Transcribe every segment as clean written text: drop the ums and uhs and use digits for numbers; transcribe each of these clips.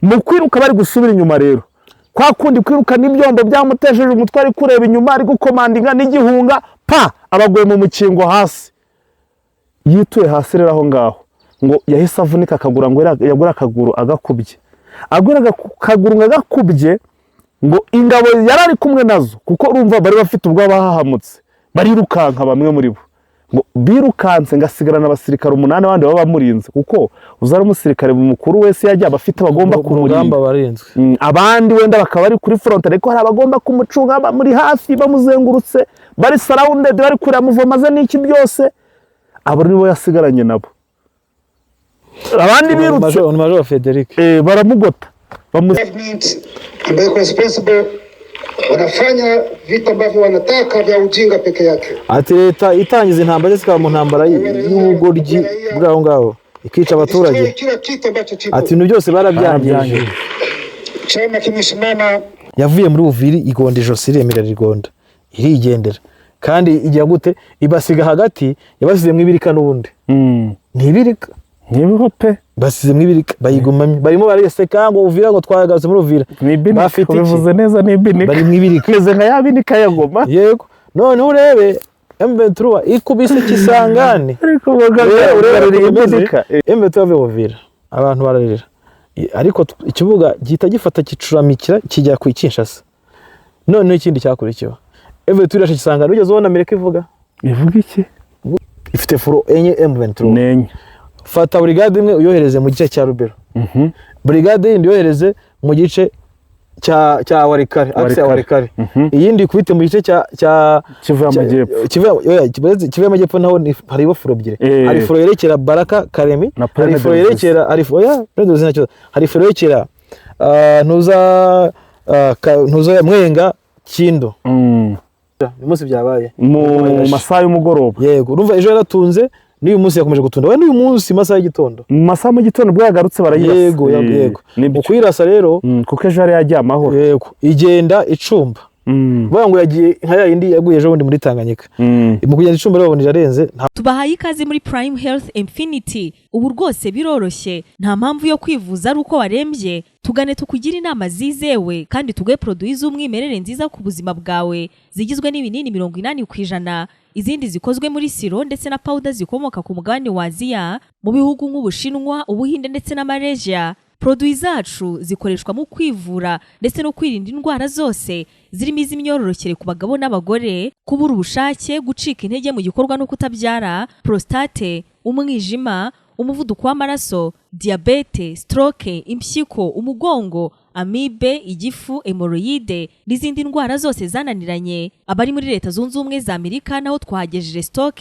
Mu kwiruka bari gusubira inyuma rero, kwa kundi kwiruka n'ibyombo byamutesheje umutwe, ari kureba inyuma, ari gukomandinga n'igihunga, pa, abaguye mu mukingo hasi, yituye hasi rero. Aho ngaho ngo yahise avunika akaguru, ngo yagura akaguru agakubye, agura akaguru ngo agakubye, ngo ingabo yari ari kumwe nazo, kuko urumva bari bafite ubwoba, bahahamutse, barirukanka. Bamwe muri bo ngo birukanse, ngasigarana abasirikare umunani, abandi baba bamurinze, kuko uzari umusirikare mukuru wese yajya aba afite abagomba Mu kumurinda. rugamba barinzwe. Abandi wenda bakaba bari kuri front, ariko hari abagomba kumucunga bamuri hafi, bamuzengurutse, bari surrounded, bari kureba muvoma ze n'iki byose. Abo nibo yasigaranye nabo, abandi birutse. Major Frederic. Baramugota. Government ambayo iko responsible wanafanya vitu ambavyo wanataka vya ujinga peke yake. Ati leta itangiza intambara, zikaba mu ntambara y'ubugoryi bw'aho ngaho, ikica abaturage. Destroy kila kitu ambacho kipo. Ati ibintu byose barabyangije. Barabyangije. Chama kimesimama Yavuye muri Uvira, igonda ijosi, iremera, rigonda, irigendera. Kandi ijya gute? Ibasiga hagati, yabasizemo ibirika n'ubundi. Ntibirika. Ntibiho pe. Basizemo ibirika, bayigumamo, barimo bariseka ngo Uvira, ngo twagarutse muri Uvira. Ni ibinika. Bafite iki? Ubivuze neza, ni ibinika. Bari mu ibirika. Imeze nka ya binika ya Goma. Yego, noneho urebe M23 ikubise Kisangani. Ariko Urebe urebe ukuntu imeze. ibinika. M23 yavuye Uvira, abantu bararira. Ariko ikibuga gihita gifata, gicuramikira, kijya ku Kinshasa. Noneho ikindi cyakurikiyeho, M23 irashe Kisangani. Wigeze ubona Amerika ivuga? Ivuga iki? Ifite front enye M23. Nenye. Fata burigade imwe uyohereze mu gice cya Rubero, burigade yindi yohereze mu gice cya Walikale, axe ya Walikale. Walikale, iyindi ikubite mu gice cya Kivu y'Amajyepfo. Kivu, oya, Kivu y'Amajyepfo naho hariho front ebyiri. Hari front yerekera Baraka, Karemi. Na Hari Plaine front de yerekera, hari oya, Plaine de Ruzizi nacyo. Hari front yerekera ntuza ntuza Mwenga, Kindo. Uyu munsi byabaye Mu masaha y'umugoroba. Yego, urumva ejo yaratunze, n'uyu munsi yakomeje gutunda we, n'uyu munsi masaha y'igitondo. Mu masaha mu gitondo ubwo yagarutse barayirasa. Yego, yego. Nibyo. Mu kuyirasa rero, Kuko ejo yari yagiye amahoro. Yego, igenda icumba. Vuga ngo yagiye nka ya yindi yaguye ejo bundi muri Tanganyika. Mu kugenda icumba rero, babona irarenze nta Tubahaye ikaze muri Prime Health Infinity. Ubu rwose biroroshye, nta mpamvu yo kwivuza ari uko warembye. Tugane tukugire inama zizewe kandi tuguhe produits z'umwimerere nziza ku buzima bwawe, zigizwe n'ibinini 80%, izindi zikozwe muri sirop ndetse na powder zikomoka ku mugabane wa Aziya, mu bihugu nk'Ubushinwa, Ubuhinde ndetse na Malaysia. Produits zacu zikoreshwa mu kwivura ndetse no kwirinda indwara zose, zirimo iz'imyororokere ku bagabo n'abagore, kubura ubushake, gucika intege mu gikorwa no kutabyara, prostate, umwijima, umuvuduko w'amaraso, diyabete, stroke, impyiko, umugongo, amibe, igifu, hémorroïdes n'izindi ndwara zose zananiranye. Abari muri Leta Zunze Ubumwe za Amerika naho twahagejeje stock.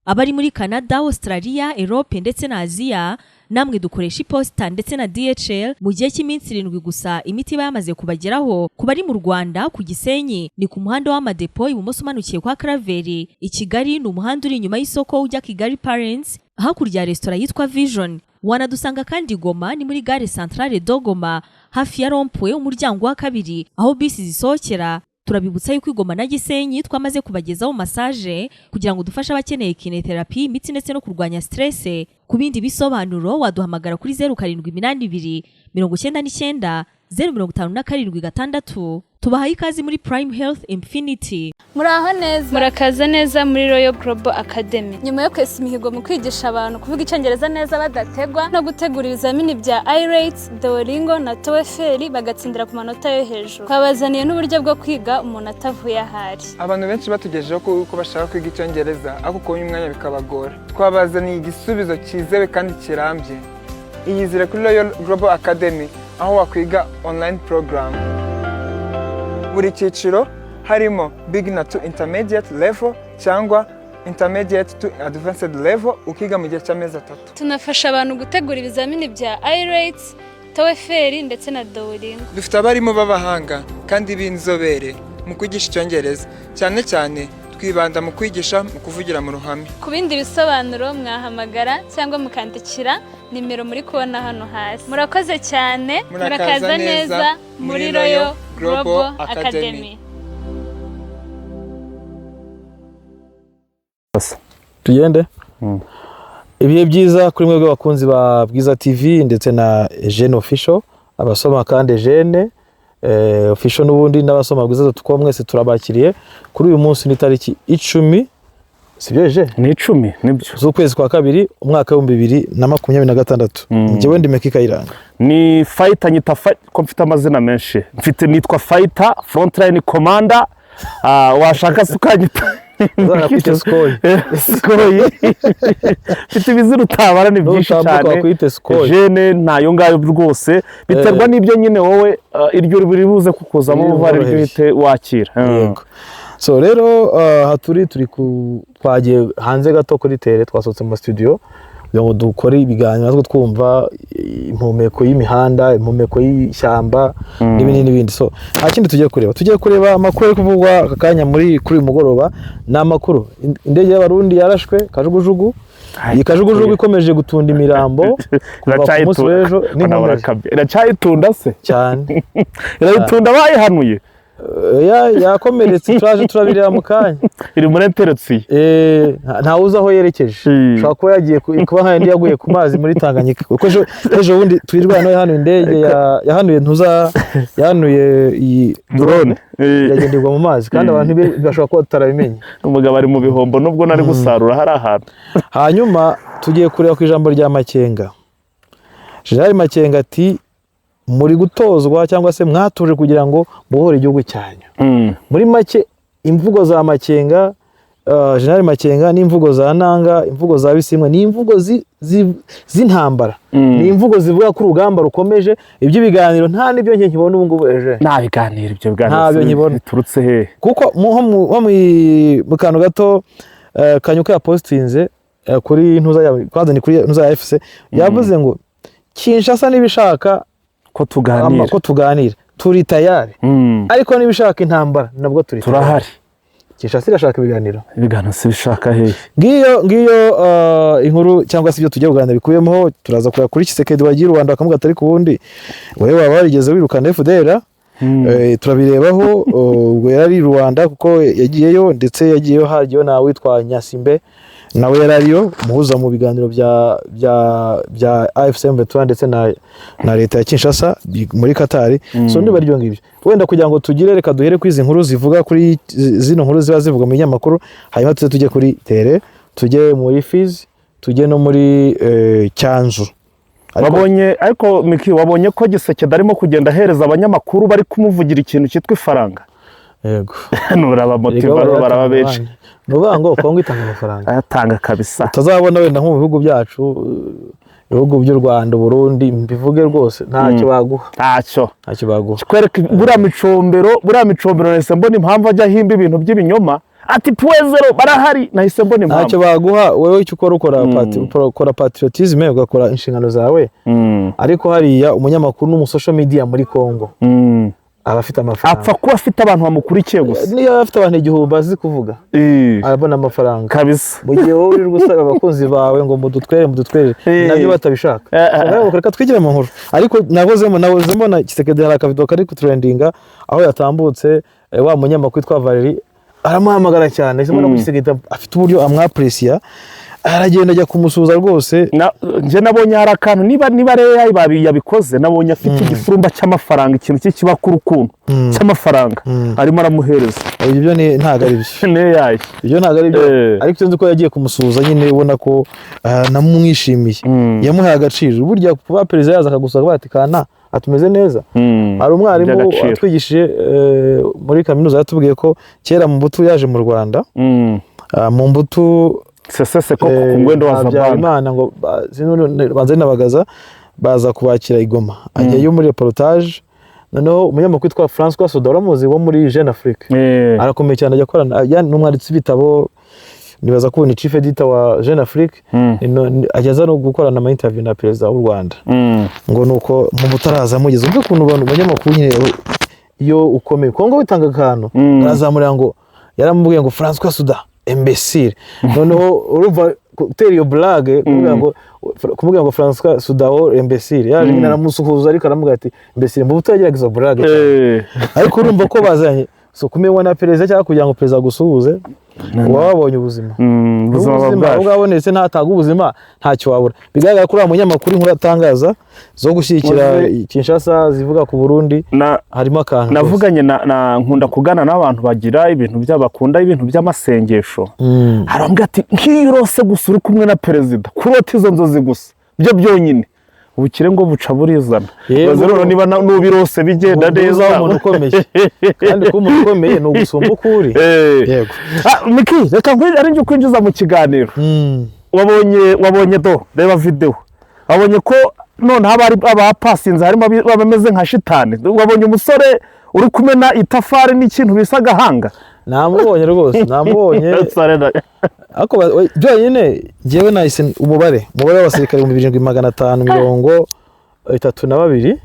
Abari muri Canada, Australia, Europe ndetse na Aziya, namwe dukoresha iposita ndetse na DHL. Mu gihe cy'iminsi 7 gusa imiti iba yamaze kubageraho. Ku bari mu Rwanda, ku Gisenyi ni ku muhanda w'Amadepo, ibumoso umanukiye kwa Karaveri. I Kigali ni umuhanda uri inyuma y'isoko ujya Kigali Parents, hakurya ya resitora yitwa Vision. Wanadusanga kandi Goma, ni muri gare Centrale de Goma, hafi ya rond-point, umuryango wa kabiri aho bisi zisohokera. Turabibutsa yuko i Goma na Gisenyi twamaze kubagezaho massage kugira ngo dufashe abakeneye kinésithérapie, imitsi ndetse no kurwanya stress. Ku bindi bisobanuro waduhamagara kuri 0782 990 576. Tubahaye ikaze muri Prime Health Infinity. Muraho neza. Murakaza neza muri Royal Global Academy. Nyuma yo kwesa imihigo mu kwigisha abantu kuvuga Icyongereza neza badategwa, no gutegura ibizamini bya IELTS, Duolingo na TOEFL bagatsindira ku manota yo hejuru, twabazaniye n'uburyo bwo kwiga umuntu atavuye ahari. Abantu benshi batugejejeho ko bashaka kwiga Icyongereza ariko kubona umwanya bikabagora. Twabazaniye igisubizo cyizewe kandi kirambye. Iyizire kuri Royal Global Academy, aho wakwiga online program buri cyiciro, harimo beginner to intermediate level cyangwa intermediate to advanced level, ukiga mu gihe cy'amezi 3. Tunafasha abantu gutegura ibizamini bya IELTS, TOEFL ndetse na Duolingo. Dufite abarimu b'abahanga kandi b'inzobere mu kwigisha Icyongereza, cyane cyane twibanda mu kwigisha mu kuvugira mu ruhame. Ku bindi bisobanuro mwahamagara cyangwa mukandikira nimero muri kubona hano hasi. Murakoze cyane. Murakaza neza muri Royal Global Academy. Tugende. Ibihe byiza kuri mwebwe bakunzi ba Bwiza TV ndetse na Eugene Official. Abasoma kandi Jene Official n'ubundi n'abasoma bwiza.com, mwese turabakiriye. Kuri uyu munsi ni tariki 10, sibyo je? Ni 10, nibyo. Z'ukwezi kwa kabiri, umwaka w'2026. Njyewe ndi Meki Kayiranga. Ni fighter, nyita ko mfite amazina menshi mfite, nitwa fighter frontline commander. Washaka se ukanyita Uzanakwite Sikoyi. Sikoyi. Mfite ibizina utabara, ni byinshi Nutambuka cyane. bakwite Sikoyi. Jene ntayo ngayo rwose, biterwa n'ibyo nyine wowe iryo biri buze kukuzamo Iri vuba, ariryo bworoheje. uhite wakira. Yego. So rero aha turi ku twagiye hanze gato kuri terrain, twasohotse mu studio kugira ngo dukore ibiganiro natwe twumva impumeko y'imihanda, impumeko y'ishyamba n'ibindi n'ibindi. So nta kindi tugiye kureba, tugiye kureba amakuru ari kuvugwa aka kanya muri kuri uyu mugoroba. Ni amakuru indege y'Abarundi yarashwe kajugujugu. Iyi kajugujugu ikomeje gutunda imirambo kuva ku munsi w'ejo n'inkomeje. Iracyayitunda se? Cyane. Irayitunda bayihanuye. Yakomeretse, turaje turabireba mu kanya. Iri muri enteretsiye. Ntawe uzi aho yerekeje. Ushobora kuba yagiye kuba nka yindi yaguye ku mazi muri Tanganyika, kuko ejo bundi twirwa hano indege yahanuye ntuza, yahanuye iyi drone. Iragenderwa mu mazi kandi abantu bashobora kuba batarabimenye. Umugabo ari mu bihombo nubwo nari gusarura hari ahantu. Hanyuma tugiye kureba ku ijambo rya Makenga, General Makenga ati muri gutozwa cyangwa se mwatuje kugira ngo mubohore igihugu cyanyu. Muri make imvugo za Makenga, General Makenga, n'imvugo za Nanga, imvugo za Bisimwa ni imvugo z'intambara, ni imvugo zivuga ko urugamba rukomeje. Iby'ibiganiro nta n'ibyo njye nkibona ubu ngubu eje. Nta biganiro, ibyo biganiro Ntabyo nkibona. biturutse hehe? Kuko nko mu kantu gato Kanyuka yapositinze kuri ntuza ya kwanza, ni kuri ntuza ya FC, yavuze ngo Kinshasa nibishaka ko tuganira, ko tuganira turi tayari, ariko nibishaka intambara nabwo turi tayari. Turahari. Kinshasa irashaka ibiganiro. Ibiganiro si bishaka hehe? Ngiyo inkuru cyangwa se ibyo tugiye kuganira bikubiyemo. Turaza kureba kuri Tshisekedi wagiye i Rwanda bakamuga atari ku wundi wowe waba warigeze wirukana FDL. Turabirebaho. Ubwo yari i Rwanda kuko yagiyeyo, ndetse yagiyeyo hagiyeyo nawe witwa Nyasimbe, nawe yari ariyo umuhuza mu biganiro bya AFC M23 ndetse na leta ya Kinshasa muri Qatar. So niba aribyo ngibyo wenda kugira ngo tugire, reka duhere kuri izi nkuru zivuga kuri zino nkuru ziba zivuga mu binyamakuru, hanyuma tuze tujye kuri terrain, tujye muri Fizi, tujye no muri Cyanzu. Wabonye ariko Miki, wabonye ko Gisekedi arimo kugenda ahereza abanyamakuru bari kumuvugira ikintu cyitwa ifaranga? Yego. Nurabamotiva baraba benshi. Ni ukuvuga ngo Kongo itanga amafaranga. Ayatanga kabisa. Utazabona wenda nko mu bihugu byacu, ibihugu by'u Rwanda, Burundi, mbivuge rwose, ntacyo baguha. Ntacyo. Ntacyo baguha. Kwereka buriya Micombero nahise mbona impamvu ajya ahimba ibintu by'ibinyoma ati puwezero barahari, nahise mbona impamvu. Ntacyo baguha. Wowe icyo ukora, ukora patriotisme, ugakora inshingano zawe. Ariko hariya umunyamakuru n'umu social media muri Kongo aba afite amafaranga. Apfa kuba afite abantu bamukurikiye gusa. Niyo yaba afite abantu 1000 azi kuvuga, arabona amafaranga. Kabisa. Mu gihe wowe uri gusaba abakunzi bawe ngo mudutwere mudutwere, nabyo batabishaka. So, reka twigire mu nkuru. Ariko nahoze mbona Tshisekedi, hari akavido kari kutrendinga aho yatambutse, wa munyamakuru witwa Valerie aramuhamagara cyane. Nahise mbona ko Tshisekedi afite uburyo amwapresiya, aragenda ajya kumusuhuza rwose. Njye nabonye hari akantu, niba rero yabikoze, nabonye afite igifurumba cy'amafaranga, ikintu cy'ikibakuru ukuntu cy'amafaranga arimo aramuhereza. Ibyo ntabwo ari byo. Niyo yayo. Ibyo ntabwo ari byo. Ariko icyo nzi ko yagiye kumusuhuza nyine, ubona ko namwishimiye, yamuhaye agaciro. Burya kuba perezida yaza akagusaba bati kana atumeze neza. Hari umwarimu By'agaciro. watwigishije muri kaminuza yatubwiye ko kera Mobutu yaje mu Rwanda. Mobutu Sese Seko ku ngwendo wa Zabanga. Habyarimana ngo banze n'abagaza baza kubakira i Goma, ajyayo muri reportage. Noneho umunyamakuru witwa François Soudan, uramuzi, wo muri Jeune Afrique, arakomeye cyane, ajya akorana ni umwanditsi w'ibitabo, nibaza ko ubu ni chief editor wa Jeune Afrique. Ajya aza no gukorana ama interview na perezida w'u Rwanda. Ngo nuko mu butaraza amugeze, umve ukuntu abantu abanyamakuru nyine iyo ukomeye Kongo witanga akantu, arazamurira ngo yaramubwiye ngo François Soudan imbécile. Noneho urumva gutera iyo blague, kumubwira ngo François Soudan imbécile, yaje nyine aramusuhuza ariko aramubwira ati imbécile. Mu butagiraga izo blague cyane. Ariko urumva ko bazanye. So kumenywa na perezida cyangwa kugira ngo perezida agusuhuze, uba wabonye ubuzima. Ubuzima buba Ubuzima bwaje. Bwabonetse, ntatanga ubuzima, ntacyo wabura. Bigaragara ko uriya munyamakuru inkuru atangaza zo gushyigikira Kinshasa zivuga ku Burundi harimo akantu rwose. Navuganye na nkunda kugana n'abantu bagira ibintu bakunda ibintu by'amasengesho. Harambwira ati nk'iyo urose gusa uri kumwe na perezida, kurota izo nzozi gusa byo byonyine, ubukire ngo buca burizana. Yego. Baze rero niba n'ubirose bigenda Umuntu neza. uzaho umuntu ukomeye, kandi kuba umuntu ukomeye ni ugusumba uko uri. Yego. Ah, Miki, reka ari njye kwinjiza mu kiganiro. Wabonye do reba video, wabonye ko noneho abari abapasinze harimo abameze nka shitani. Wabonye umusore uri kumena itafari n'ikintu bisa agahanga? Namubonye rwose, namubonye. Sorry, Ariko byonyine njyewe nahise umubare w'abasirikare 7532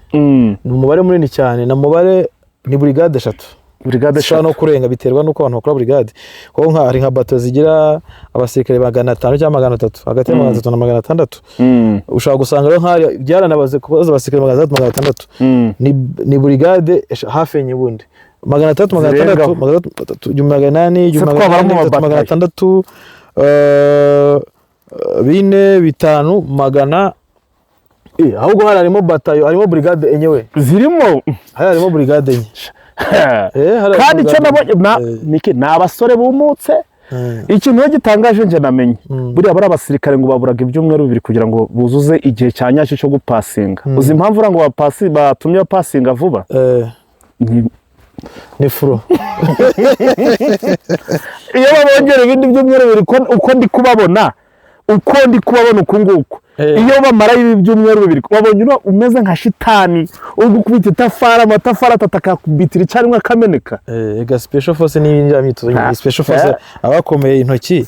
ni umubare munini cyane, ni umubare, ni burigade eshatu. Brigade Zishobora no eshatu. kurenga, biterwa n'uko abantu bakora burigade, kuko nka hari nka bato zigira abasirikare 500 cyangwa 300, hagati ya 300 na 600. Ushobora gusanga rero nk'ahari byaranabaze kubaza abasirikare 300, 600, ni burigade hafi enye ubundi, 300, 600, Zirengaho. 600, 1800, igihumbi Se magana twabaramo inani, bitatu, amabatayo. 600, bine, bitanu, magana, ahubwo hari harimo batayo, harimo burigade enye we. Zirimo. Hari harimo burigade enye. Hari Kandi icyo burigade nabonye na Miki, ni abasore bumutse. Ikintu rero gitangaje njye namenye, buriya bari abasirikare ngo baburaga ibyumweru 2 kugira ngo buzuze igihe cya nyacyo cyo gupasinga. Uzi impamvu uriya ngo batumye bapasinga vuba? Ni furo. Iyo babongera ibindi byumweru 2, uko ndi kubabona, uko ndi kubabona uku nguku, iyo bamara ibi byumweru 2, wabonye uriya umeze nka shitani uri gukubita itafari, amatafari atatu akakubitira icyarimwe akameneka. Ega special force ni indi myitozo nyine. Special force abakomeye intoki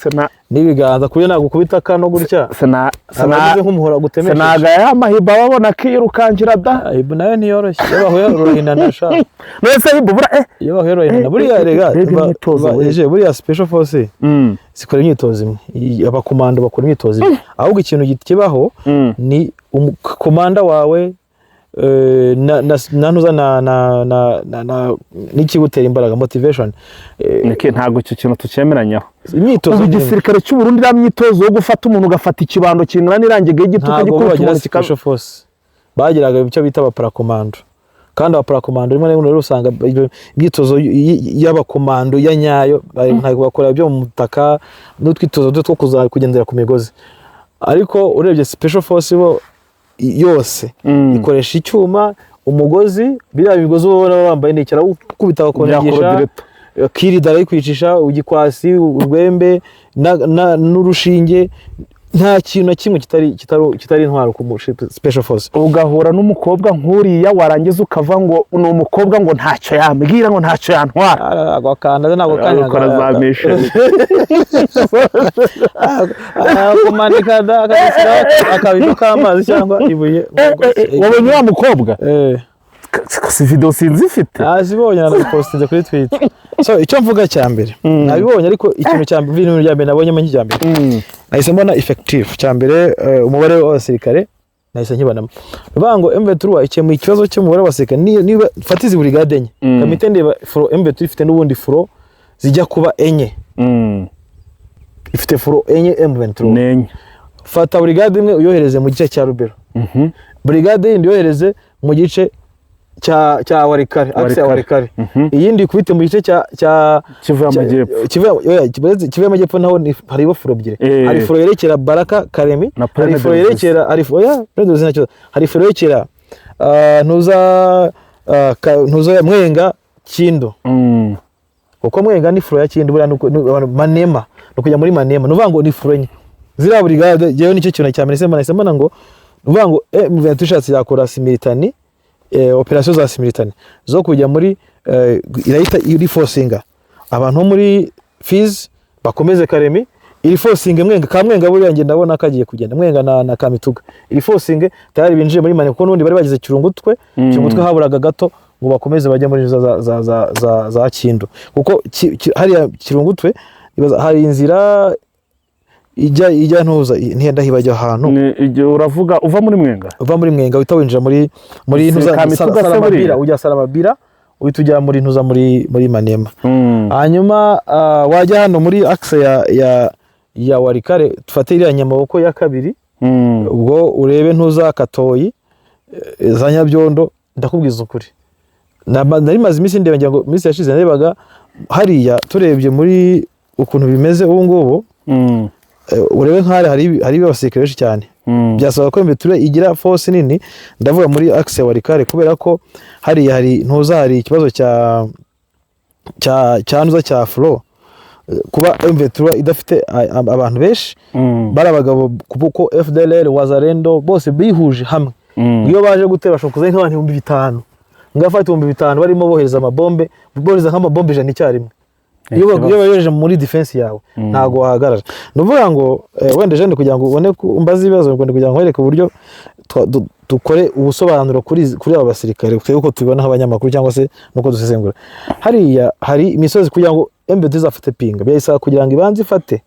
n'ibiganza, ku buryo nagukubita kano gutya aba ameze nk'umuhora gutemesheje. Sinaga ya mahiba babona akirukankira da. Ah, Ibu nayo ntiyoroshye, iyo bahuye rurahinana sha. None hibu bura Iyo bahuye rurahinana buriya rega. Mbega imyitozo we. Eje buriya special force zikora imyitozo imwe. Abakomando bakora imyitozo imwe, ahubwo ikintu kibaho ni komanda wawe, na ntuza na na na na na n'ikigutera imbaraga, motivation. Niki, ntabwo icyo kintu tucyemeranyaho. Imyitozo Ubu ni imwe. igisirikare cy'u Burundi, iriya myitozo yo gufata umuntu ugafata ikibando kingana n'irangi ry'igiti Ntabwo bo ukagikubita bagira umuntu kikaba special force, bagiraga icyo bita abaparakomando, kandi abaparakomando rimwe na rimwe rero usanga imyitozo y'abakomando ya nyayo ntabwo bakora ibyo mu butaka n'utwitozo duto two kugendera ku migozi. Ariko urebye special force bo yose ikoresha icyuma, umugozi, biriya migozi ubona baba bambaye ni ikirabukubita bakonigisha. Byakorodireta. Kirida arayikwicisha, igikwasi, urwembe n'urushinge, nta kintu na kimwe kitari intwaro ku special force. Ugahura n'umukobwa nk'uriya, warangiza ukava ngo ni umukobwa, ngo ntacyo yambwira, ngo ntacyo yantwara. Agakanda ntabwo kanya. Ukora za mission. Kumanika da akagashyiraho akabido k'amazi cyangwa ibuye. Wabonye wa mukobwa? Si video sinzi ifite. Nazibonye, nanabipostinze kuri Twitter. So icyo mvuga cya mbere, nabibonye, ariko ikintu cya mbere, ibintu bya mbere nabonyemo nk'icya mbere, nahise mbona effective cya mbere, umubare w'abasirikare nahise nkibanamo. Bivuga ngo M23 ikemuye ikibazo cy'umubare w'abasirikare. Niba fata izi burigade enye, kamite ndeba front M23 ifite n'ubundi front zijya kuba enye. Ifite front enye M23. Nenye. Fata burigade imwe uyohereze mu gice cya Rubero, burigade yindi uyohereze mu gice cya Walikale, axe ya Walikale. Walikale, iyindi ikubite mu gice cya Kivu y'Amajyepfo. Kivu oya, Kivu y'Amajyepfo naho hariho front ebyiri. Hari front yerekera Baraka Karemi, Na hari Plaine front de yerekera, hari oya Plaine de Ruzizi nacyo, hari front yerekera ntuza ntuza Mwenga Kindo, kuko Mwenga ni front ya Kindo buriya, nuko Manema ni ukujya muri Manema, ni ukuvuga ngo ni front enye ziriya burigade. Jewe nicyo kintu cya mbere nahise mbona ngo ni ukuvuga ngo M23 ishatse yakora simultané, operation za simultané zo kujya muri, irahita iri forcinga abantu bo muri Fizi bakomeze Karemi, iri forcinga Mwenga ka Mwenga, buriya njye ndabona kagiye kugenda Mwenga na Kamituga, iri forcinge tayari binjiye muri Manema, kuko n'ubundi bari bagize Kirungutwe. Kirungutwe haburaga gato ngo bakomeze bajye muri za Kindu, kuko hariya Kirungutwe hari inzira ijya ntuza ntiyenda hibajya ahantu. Ni igihe uravuga uva muri Mwenga. Uva muri Mwenga uhita winjira muri Si ntuza Kamituga se Salamabira buriya? Ujya Salamabira, Uhita ujya muri ntuza, muri Maniema. Hanyuma wajya hano muri axe ya Walikale, dufate iriya Nyamaboko ya kabiri, ubwo urebe ntuza Katoyi, za Nyabyondo. Ndakubwiza ukuri, nari maze iminsi ndeba, ngira ngo iminsi yashize narebaga hariya. Turebye muri ukuntu bimeze ubu ngubu, urebe nk'ahari hari abasirikare benshi cyane. Byasaba ko M23 igira force nini, ndavuga muri axe ya Walikale, kubera ko hariya hari ntuza, hari ikibazo cya ntuza cya flow. Kuba M23 idafite abantu benshi, bari abagabo, kuko FDLR, Wazalendo bose bihuje hamwe, iyo baje gutera bashobora kuzana nk'abantu 5000, ngafata 5000 barimo bohereza amabombe, bohereza nk'amabombe 100 icyarimwe. Iyo bayohereje muri defense yawe, ntabwo wahagarara. Ni ukuvuga ngo wenda jeune, kugira ngo ubone ko umbaze ibibazo, ngo kugira ngo nkwereke uburyo dukore ubusobanuro kuri aba basirikare, twebwe uko tubibona nk'abanyamakuru cyangwa se nuko dusesengura. Hariya hari imisozi. Kugira ngo M23 izafate Pinga, birayisaba kugira ngo ibanze ifate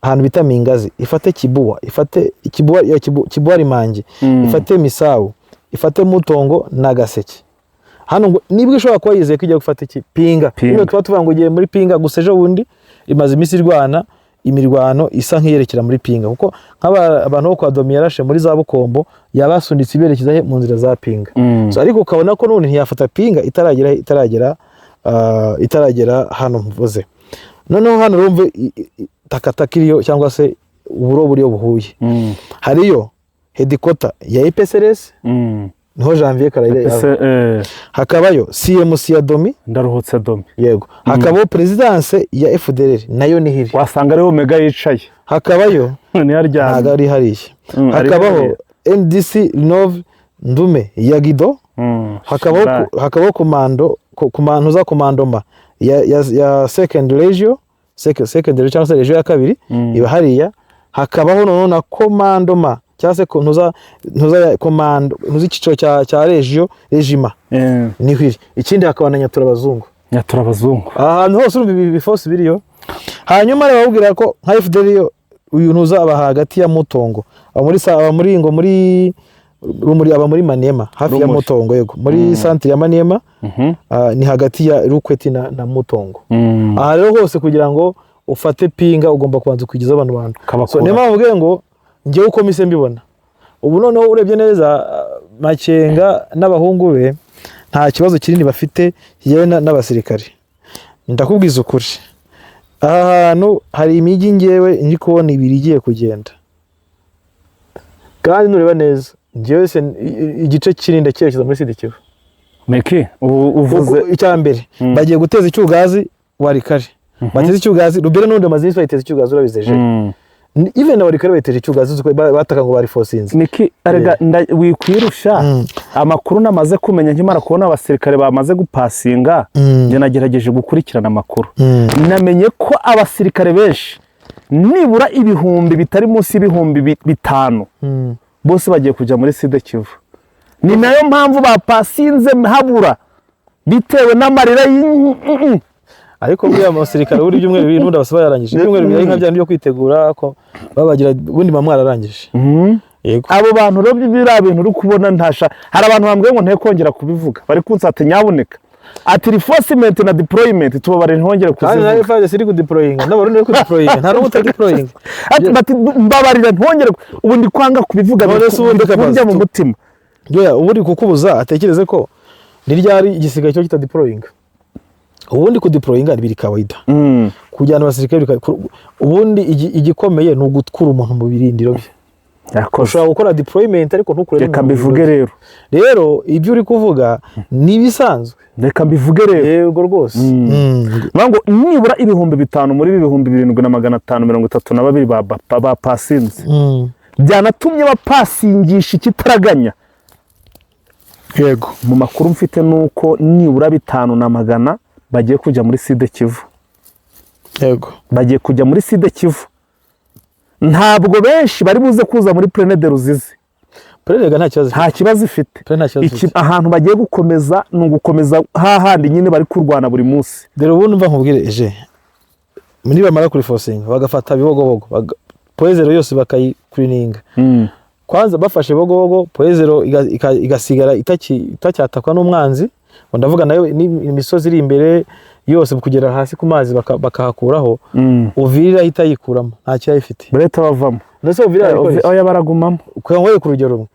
ahantu bita Mingazi, ifate Kibuwa, ifate Kibuwa ya Kibuwa Rimangi, ifate Misawu, ifate Mutongo na Gaseke. Hano ngo nibwo ishobora kuba yizeye ko igiye gufata iki? Pinga. Pinga. Bino tuba tuvuga ngo ugiye muri Pinga gusa, ejo bundi imaze iminsi irwana imirwano isa nk'iyerekera muri Pinga, kuko nk'aba abantu bo kwa Domi yarashe muri za Bukombo, yabasunitse iberekeza he? Mu nzira za Pinga. So, ariko ukabona ko none ntiyafata Pinga itaragera hano mvuze. Noneho hano urumve takataka iriyo cyangwa se uburo buriyo buhuye. Hariyo headquarter ya EPSRS, niho Janvier Karayire Ese, yaba. Hakabayo CMC ya Domi. Ndaruhutse Domi. Yego. Hakabaho présidence ya FDLR, nayo niho iri. Wasanga ariho Mega yicaye. Hakabayo niyo aryamye. Ntabwo ari hariya. Ari Hakabaho hariya. MDC Nove Ndume ya Gido. Hakabaho hakabaho komando za commandement ya second legio, second legio cyangwa se legio ya kabiri, iba hariya. Hakabaho noneho na commandement cyangwa se ntuza ya komando, ntuza icyiciro cya legio régiment, niho iri. Ikindi hakaba na Nyatura abazungu. Nyatura abazungu. Aha hantu hose urumva ibi biforce biriyo. Hanyuma rero bababwira ko nka FDL yo, uyu ntuza aba hagati ya Mutongo, aba muri aba muri ngo muri Rumuri, aba muri Maniema hafi ya Rumuri. Mutongo, yego, muri centre ya Maniema. Ni hagati ya Rukweti na Mutongo. Aha rero hose kugira ngo ufate Pinga ugomba kubanza kwigiza abantu bantu. Kabakura. So, niyo mpamvu mvuge ngo njyewe uko mise mbibona ubu, noneho urebye neza, Makenga n'abahungu be nta kibazo kinini bafite yewe n'abasirikare. Ndakubwiza ukuri, aha hantu hari imijyi ngewe ndi kubona ibiri igiye kugenda, kandi nureba neza njyewe se igice kinini ndacyerekeza muri Sud Kivu. Meki, ubu uvuze Kuko icya mbere, bagiye guteza icyugazi Walikale, bateze icyugazi Rubere, n'ubundi bamaze iminsi bayiteza icyugazi, urabizeje. Even na Walikale bayiteje icyugazi, uzi ko bataka ngo barifosinze. Miki, arega wikwirusha amakuru namaze kumenya. Nkimara kubona abasirikare bamaze gupasinga, njye nagerageje gukurikirana amakuru, namenye ko abasirikare benshi, nibura ibihumbi bitari munsi y'ibihumbi 5000, bose bagiye kujya muri Sud Kivu. Ni nayo mpamvu bapasinze habura bitewe n'amarira Ariko buriya abasirikare buri ibyumweru 2 n'ubundi abasaba yarangije ibyumweru 2, nka bya byo kwitegura ko babagira, ubundi baba mwararangije. Yego. Abo bantu rero, biriya bintu uri kubona ntasha, hari abantu bambwiye ngo nte kongera kubivuga, bari kunsata, nyabuneka, ati reinforcement na deployment tubabarire ntongere Kandi na kuzivuga. FARDC iri kudeployinga, n'Abarundi bari kudeployinga, nta n'umwe utadeployinga. Ati bati mbabarira ntongere, ubu ndi kwanga kubivuga. None se ubundi kundya mu kabaza, mutima. Yoya, ubu uri kukubuza atekereze ko ni ryari igisigaye cyo kitadeployinga. Ubundi kudeployinga ni biri kawaida, kujyana abasirikare ubundi igikomeye ni ugukura umuntu mu birindiro bye. Yakoze. Ushobora gukora deployment ariko ntukure Reka n'umuntu mu mbivuge birindiro rero. bye. Rero ibyo uri kuvuga ni ibisanzwe. Reka mbivuge rero. Yego rwose. Niyo ngo nibura 5000 muri ibi 7532 bapasinze, byanatumye bapasingisha ikitaraganya. Mu makuru mfite ni uko nibura 5100 bagiye kujya muri Sud Kivu. Bagiye kujya muri Sud Kivu, ntabwo benshi bari buze kuza muri Plaine de Ruzizi. Plaine nta kibazo. Nta kibazo ifite. Plaine nta kibazo ifite. Ahantu bagiye gukomeza ni ugukomeza hahandi nyine bari kurwana buri munsi. Dore ubundi mva nkubwire eje, nibamara kurifosinga bagafata Bibogobogo, Point Zéro yose bakayikurininga, kwanza bafashe Bibogobogo, Point Zéro igasigara itacyatakwa n'umwanzi. Ngo ndavuga nayo ni imisozi iri imbere yose kugera hasi ku mazi bakahakuraho. Uvira irahita yikuramo, nta kirayifite. Barahita bavamo. Ndetse Uvira yarayikoresha. Oya, baragumamo. Kugira ngo ku rugero rumwe,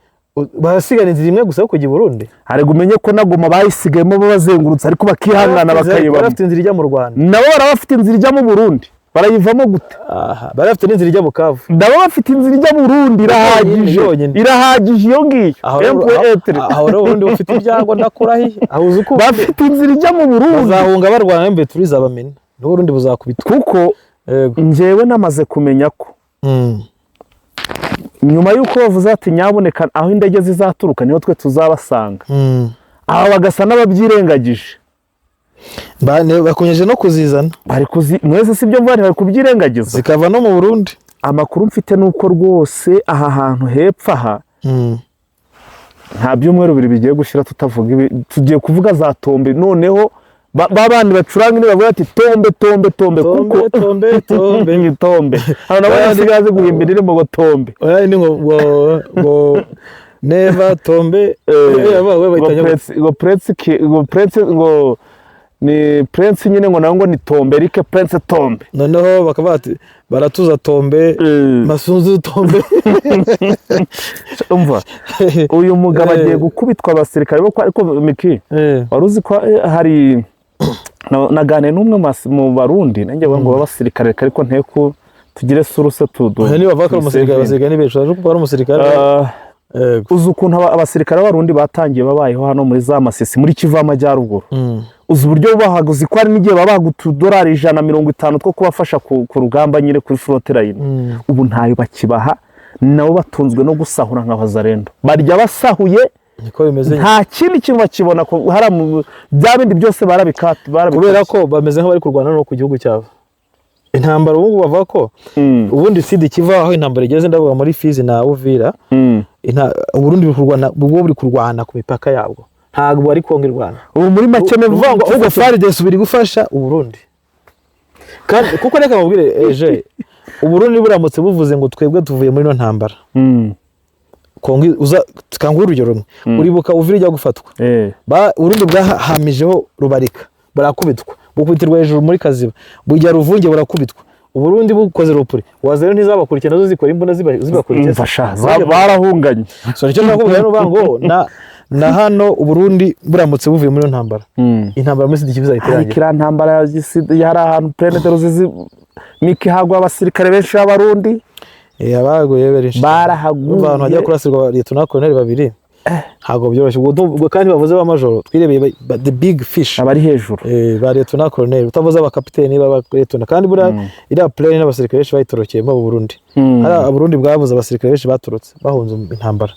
barasigana inzira imwe gusa yo kujya i Burundi. Hari umenye ko na Goma bayisigayemo babazengurutse, ariko bakihangana bakayibamo. Bari bafite inzira ijya mu Rwanda. Nabo baraba bafite inzira ijya mu Burundi, barayivamo gute? Aha, bari bafite n'inzira ijya Bukavu. Nabo bafite inzira ijya Burundi, irahagije. Yonyine. Irahagije iyo ngiyo. Aho rero M.etre. aho rero ubundi ufite ibyago, ndakurahiye, aho uzi uko Bafite inzira ijya mu Burundi. Bazahunga barwana mbe turizabamena, n'Uburundi buzakubitwa. Kuko Yego. njyewe namaze kumenya ko nyuma y'uko bavuze ati nyaboneka aho indege zizaturuka niho twe tuzabasanga, aba bagasa n'ababyirengagije. Bakomeje no kuzizana. Bari kuzi mwese, si byo mvuga, bari kubyirengagiza. Zikava no mu Burundi. Amakuru mfite ni uko rwose aha hantu hepfo aha nta byumweru 2 bigiye gushira tutavuga ibi, tugiye kuvuga za tombe. Noneho ba bandi bacuranga ni bavuga ati tombe tombe tombe. Tombe, kuko tombe, tombe. Ni tombe hano nabonye nsigaye azi guhimba indirimbo ngo tombe. Oya, ni ngo never tombe. We Ngo bahita Prince, ngo Prince ngo Prince, ngo ni Prince nyine, ngo nawe ngo ni tombe, Eric Prince tombe. Noneho bakaba bati baratuza tombe, masunzu tombe. Umva, uyu mugabo agiye gukubitwa abasirikare bo kwa, ariko Miki, wari uzi ko hari naganiriye n'umwe mu Barundi, nanjye ngo b'abasirikare, ariko nteko tugire source tudu. Oya, niba bavuga ko ari umusirikare, abasirikare ni benshi, uraje kuko ari umusirikare. Yego. Uzi ukuntu abasirikare b'Abarundi batangiye babayeho hano muri za Masisi, muri Kivu y'Amajyaruguru? Uzi uburyo bahaga? Uzi ko hari n'igihe babahaga utudolari 150 two kubafasha ku rugamba nyine, kuri front line? Ubu ntayo bakibaha, nabo batunzwe no gusahura nka Wazalendo, barya basahuye. Niko bimeze. Nta kindi kintu bakibona hariya bya bindi byose barabikata, barabikata. Kubera ko bameze nk'abari kurwana no ku gihugu cyabo, intambara ubu ngubu bavuga ko ubundi Sud Kivu aho intambara igeze, ndavuga muri Fizi na Uvira, Uburundi buri kurwana, ubwo buri kurwana ku mipaka yabwo, ntabwo bari Kongo irwana. Ubu muri make Ni ukuvuga ngo ahubwo FARDC biri gufasha Uburundi. Kandi kuko reka mubwire eje, Uburundi buramutse buvuze ngo twebwe tuvuye muri ino ntambara, Kongo uza tukanguha urugero rumwe, uribuka Uvira ijya gufatwa? Uburundi bwahamijeho Rubarika, barakubitwa, bukubitirwa hejuru muri Kaziba, bujya Ruvunge burakubitwa. Uburundi bukoze repli, Wazalendo ntizabakurikiye, nazo zikora imbunda zibakurikiye. Umva sha, barahunganye. So nicyo nshaka kuvuga rero, uvuga ngo na hano Uburundi buramutse buvuye muri iyo ntambara, intambara muri Sud Kivu izahita Ariko irangira. iriya ntambara ya hari ahantu Plaine de Ruzizi, Miki, hagwa abasirikare benshi b'Abarundi. Abaguye benshi. Barahaguye. Urumva ahantu hajya kurasirwa liyetona koloneli babiri ntabwo byoroshye. Ubwo kandi bavuze ba majoro, twirebeye the big fish. Abari hejuru. Ba liyetona koloneli, utavuze abakapiteni b'aba liyetona. Kandi buriya iriya plaine n'abasirikare benshi bayitorokeyemo mu Burundi. Hari Abarundi bwabuze abasirikare benshi baturutse bahunze intambara.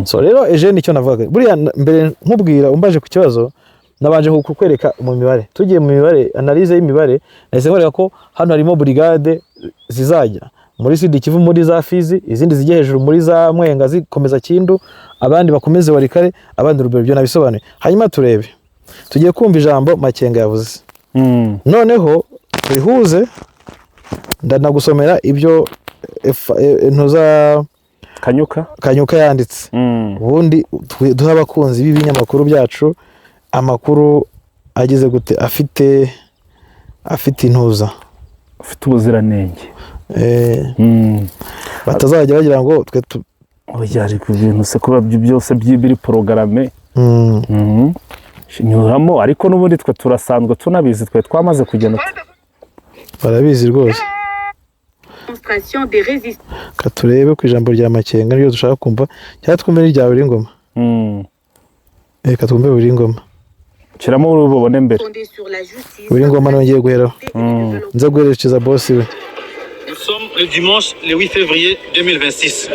So rero eje nicyo navugaga buriya mbere nkubwira umbaje ku kibazo, nabanje kukwereka mu mibare. Tugiye mu mibare, analyse y'imibare, nahise nkwereka ko hano harimo brigade zizajya muri Sud Kivu, muri za Fizi, izindi zijya hejuru muri za Mwenga zikomeza Kindu, abandi bakomeze Walikale, abandi Rubero. Ibyo nabisobanuye. Hanyuma turebe, tugiye kumva ijambo Makenga yavuze, noneho turihuze. Ndanagusomera ibyo ntuza Kanyuka. Kanyuka yanditse. Ubundi duhe abakunzi b'ibinyamakuru byacu amakuru ageze gute, afite intuza, ufite ubuziranenge. Batazajya bagira ngo twe Oya, ariko ibintu se kuba byose biri porogaramu. Nyuramo, ariko n'ubundi twe turasanzwe tunabizi, twe twamaze kugenda. Barabizi rwose. Démonstration des résistants. Ka turebe ku ijambo rya Makenga niryo dushaka kumva, cyangwa twumve n'irya buri ngoma. Reka twumve buri ngoma. Shyiramo uri bubone mbere. Fondée sur la justice Buri ngoma nongeye guheraho, et le développement. nza guherekeza bosi we. Nous sommes le dimanche le 8 février 2026.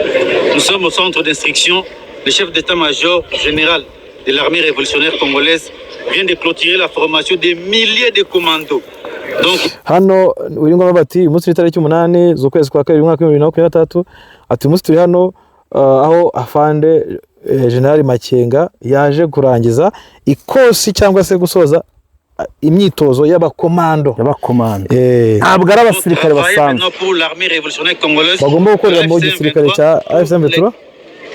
Nous sommes au centre d'instruction. Le chef d'état-major général de l'armée révolutionnaire congolaise vient de clôturer la formation des milliers de commandos. Donc, Hano uri ngoma bati uyu munsi w'itariki 8 z'ukwezi kwa kabiri umwaka wa 2023, ati uyu munsi turi hano aho afande General Makenga yaje kurangiza ikosi cyangwa se gusoza imyitozo y'abakomando. Y'abakomando. Ntabwo ari abasirikare travailler basanzwe. maintenant pour l'armée révolutionnaire congolaise. Bagomba gukorera mu Le gisirikare AFC cya M23, AFC M23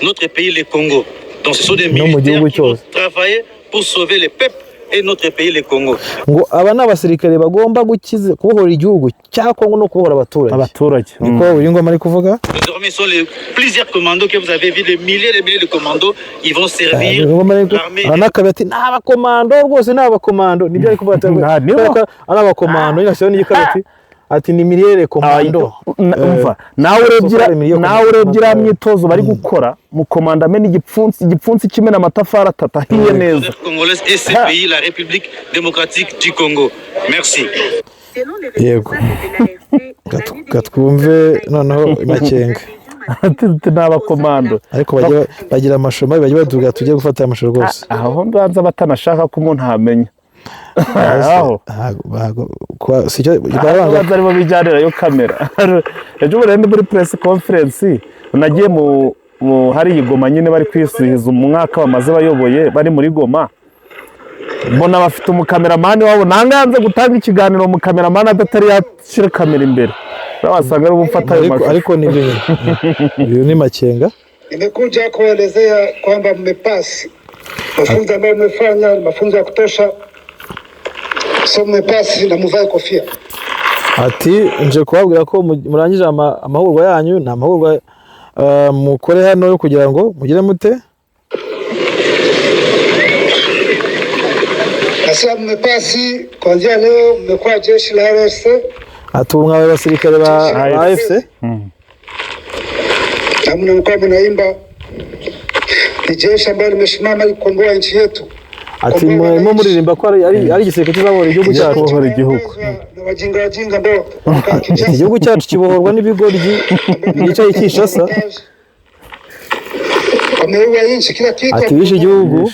notre pays, le Congo. Donc, ce sont des no mu militaires gihugu qui vont cyose. travailler pour sauver le peuple Et notre pays, le Congo. Ngo aba ni abasirikare bagomba gukiza, kubohora igihugu cya Kongo no kubohora abaturage. Abaturage. Niko Willy Ngoma ari kuvuga. Désormais, ce sont les plusieurs commandos que vous avez vus, des milliers et des milliers de commandos, ils vont servir Ngoma l'armée. Aranakabe ati ni abakomando rwose, ni abakomando, nibyo ari kuvuga ati Nta, nibo. kubera ko ari abakomando nyine ashyiraho n'igikabe ati ni milliers commando. Umva nawe urebye Sokari miliyo nawe urebye iriya komando. myitozo bari gukora, mukomanda amena igipfunsi, igipfunsi kimena amatafari atatu ahiye neza. Congolaise et ce pays, la République démocratique du Congo. Merci. Selon les Yego. responsables de l'AFC, l'année Katwumve noneho Makenga. Ati ni abakomando. Ariko bajya bagira amashusho mabi, bajya batubwira tujye gufata aya mashusho rwose. Aho mbanza batanashaka ko umuntu amenya aho. Si cyo barabanga. Babanza aribo bijyanirayo kamera. Ejo bundi ndi muri press conference, nagiye mu hariya i Goma nyine, bari kwisihiza umwaka bamaze bayoboye bari muri Goma, mbona bafite umukameramani wabo, nanga yanze gutanga ikiganiro umukameramani adatari yashyira kamera imbere, wasanga ari gufata ayo Ariko mashusho. Ariko nibyo nyine, uyu ni Makenga. Nimekuja kuelezea kwamba mmepasi mafunzo ambayo mmefanya ni mafunzo ya kutosha, so mmepasi na muvae kofia. Ati nje kubabwira ko murangije amahugurwa yanyu, ni amahugurwa mukore hano yo kugira ngo mugire mute. Nasema mmepasi, kuanzia leo mmekuwa jeshi la RC Ati ubu mwabaye abasirikare ba AFC. Na mnakuwa mnaimba, ni jeshi ambalo limesimama ili kukomboa nchi yetu. Ati murimo muririmba ko ari igisirikare kizabohora igihugu cyacu. Kubohora igihugu. Na wajinga wajinga ambao wanakaa Iki Kinshasa, gihugu cyacu kibohorwa n'ibigoryi byicaye i Kinshasa. Wameua nchi, kila kitu, Ati bishe igihugu.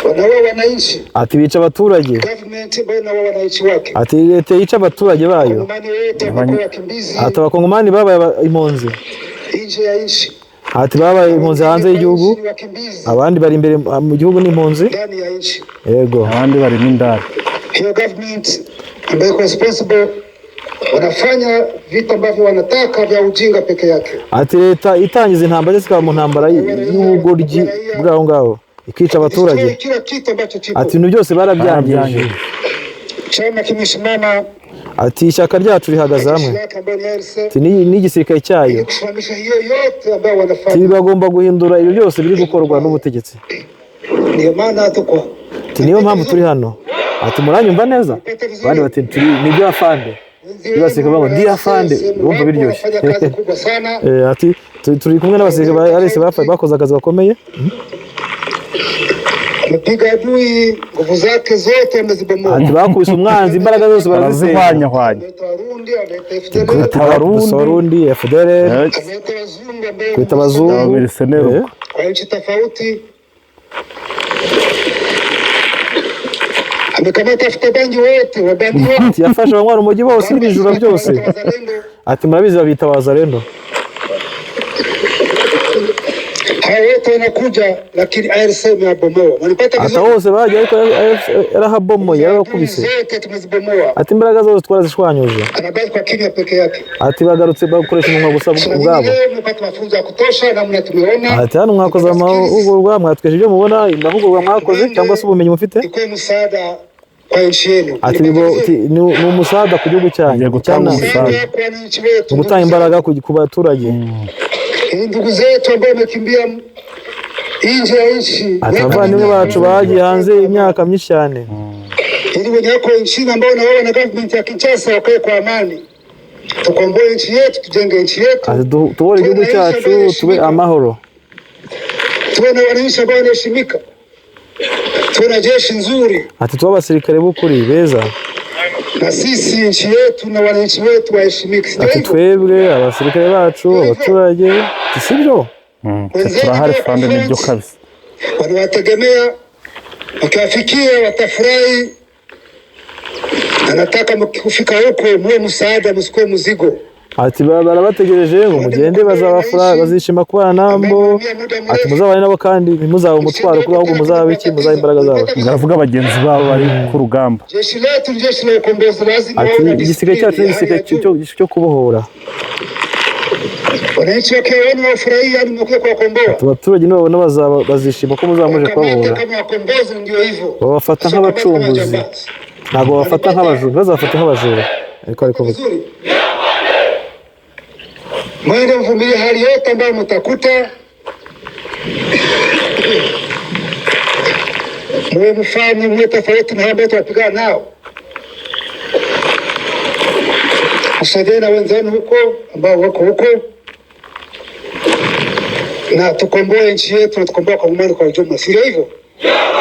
wanaua wananchi, Ati bica abaturage. government ambayo inaua wananchi wake. Ati leta yica abaturage bayo. Wakongomani wote wamekuwa wakimbizi Ati abakongomani babaye impunzi. nje ya nchi, Ati babaye impunzi hanze y'igihugu, ni wakimbizi abandi bari imbere mu gihugu n'impunzi. ndani ya nchi. Yego. Abandi barimo indani. Hiyo government ambayo iko responsible wanafanya vitu ambavyo wanataka vya ujinga peke yake. Ati leta itangiza intambara ndetse ikaba mu ntambara y'ubugoryi bw'aho ngaho, ikica abaturage. Destroy kila kitu ambacho kipo. Ati ibintu byose barabyangije. Chama kimesimama, Ati ishyaka ryacu rihagaze jeshi hamwe. lake ambayo ni RC Ati n'igisirikare cyayo. ili kusimamisha hiyo yote ambayo Ati wanafanya. bagomba guhindura ibyo byose biri gukorwa n'ubutegetsi. Ndio maana tuko Ati niyo mpamvu turi hano. Ati muranyumva neza? Abandi bati turi nibyo afande. N'abasirikare bavuga ngo, "Ndiyo afande," bumva biryoshye. Wanafanya kazi kubwa sana. Ati turi kumwe n'abasirikare ba RC bakoze akazi gakomeye. Amepiga adui, nguvu zake zote amezibomoa. Ati bakubise umwanzi, imbaraga zose barazisenya. Barazihwanyahwanya. Ameleta Warundi, ameleta FDLR, Ati bakubise Abarundi, FDLR, ameleta wazungu ambao kwita abazungu. Abamerceneri. Kwa nchi tofauti. Amekamata wafuta bangi wote, wabandi wote. Ati yafashe abanywa urumogi bose n'ibijura byose. Wazalendo. Ati murabizi babita wazalendo. Hao wote wanakuja, lakini ARC imewabomoa. Walipata Ati vizuri. aho hose bagiye ariko yarahabomoye, yarabakubise. Zote tumezibomoa. Ati imbaraga zose twarazishwanyuje. Anabaki kwa kinywa peke yake. Ati bagarutse bakoresha umunwa gusa So, nyinyi ubwabo. leo mmepata mafunzo ya kutosha, namna tumeona. Ati hano mwakoze amahugurwa, mwatweje ibyo mubona, amahugurwa mwakoze cyangwa se ubumenyi mufite. Ikuwe msaada kwa nchi yenu. Ati ati ni umusada ku gihugu cyanyu. Ngiye gutanga Cyana- umusada. Msaada kwa wananchi wetu. Ni gutanga imbaraga ku baturage. Ni ndugu zetu ambao wamekimbia nje ya nchi. Ati abavandimwe bacu bagiye hanze imyaka myinshi cyane. Ili wenye wako nchini ambao na wao na government ya Kinshasa wakae kwa amani. Tukomboe nchi yetu, tujenge nchi yetu. Ati tubore igihugu cyacu, tube amahoro. Tuwe na wananchi ambao wanaheshimika. Tuwe na jeshi nzuri, Ati tube abasirikare b'ukuri beza. Na sisi nchi yetu na wananchi wetu waheshimike. Sio Ati hivyo? twebwe abasirikare bacu, abaturage, ati sibyo? Turahari fande, nibyo kabisa. Wanawategemea, wakiwafikia watafurahi, na nataka mkifika huko muwe msaada, msikuwe mzigo. Ati barabategereje ngo mugende, bazabafura, bazishima kubana nabo. Ati muzabane nabo kandi ntimuzabe umutwaro kuri, ahubwo muzabe iki? Muzabe imbaraga zabo. Baravuga bagenzi babo bari ku rugamba. Jeshi letu ni jeshi la ukombozi, lazima Ati wawe na igisirikare cyacu ni discipline ya igisirikare hali ya juu. cyo kubohora. Wananchi wakiwaona wafurahia, yani mmekuja kuwakomboa. Abaturage nibabona bazaba bazishima ko muzaba muje Wakamate kubabohora. kama wakombozi, ndio hivyo. Babafata Sio kamata kama nk'abacunguzi, jambazi. ntabwo babafata nk'abajura, ntibazabafate nk'abajura, ariko Vizuri, mwende mvumilie hali yote ambayo mtakuta, muwe mfano, muwe tofauti na hao ambao tunapigana nao. Msaidiane na wenzenu huko ambao wako huko, na tukomboe nchi yetu na tukomboe Wakongomani kwa ujumla, si ndio hivyo?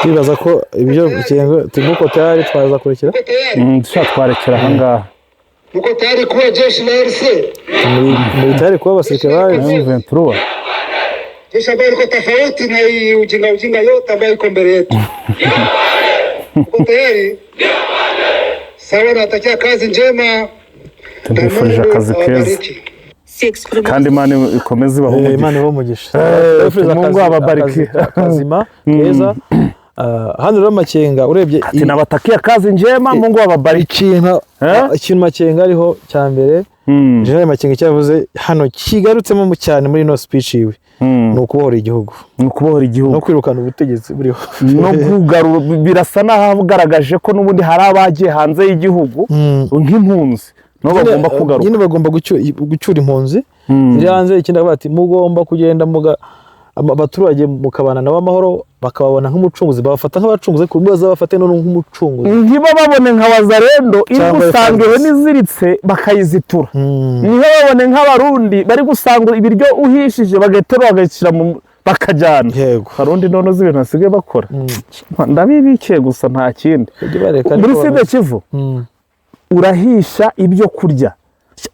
Twibaza ko ibyo ikingo tuko tayari, twaza kurekera. Mko tayari? Dushobora twarekera ahangaha. Mko tayari kuwa jeshi la RC, Muri tayari kuba abasirikare ba M23. Jeshi ambayo liko tofauti na hii ujinga ujinga yote ambayo iko mbele yetu? Mko tayari? Sawa, nawatakia kazi njema na Tubifurije Mungu akazi keza awabariki. kandi Imana ikomeze ibahe Imana umugisha. ibahe umugisha. Eh, Tubifuriza Mungu akazi- awabariki. akazi kazima keza. Ah, hano rero Makenga urebye Ati nabatakia kazi njema, Mungu awabariki. ikintu Eh? ikintu Makenga ariho cya mbere, General Makenga icyo yavuze hano kigarutsemo cyane muri ino speech yiwe ni ukubohora igihugu Ni ukubohora no igihugu kwirukana ubutegetsi buriho. No kugarura, birasa n'aho agaragaje ko n'ubundi hari abagiye hanze y'igihugu nk'impunzi nabo bagomba kugaruka. Nyine bagomba gucyura impunzi ziri hanze. Ikindi akavuga ati mugomba kugenda muga abaturage mukabana nabo amahoro, bakababona nk'umucunguzi, babafata nk'abacunguzi, ku buryo bazabafate noneho nk'umucunguzi. Ntibababone nka wazarendo iri Cyangwa gusanga FARDC. ihene iziritse bakayizitura, ntibababone nk'abarundi bari gusanga ibiryo uhishije bagaterura bagashyira mu bakajyana. Abarundi none uzi ibintu basigaye bakora, ndabibikiye gusa nta kindi. Ujye bareka Muri ariko Sud Kivu urahisha ibyo kurya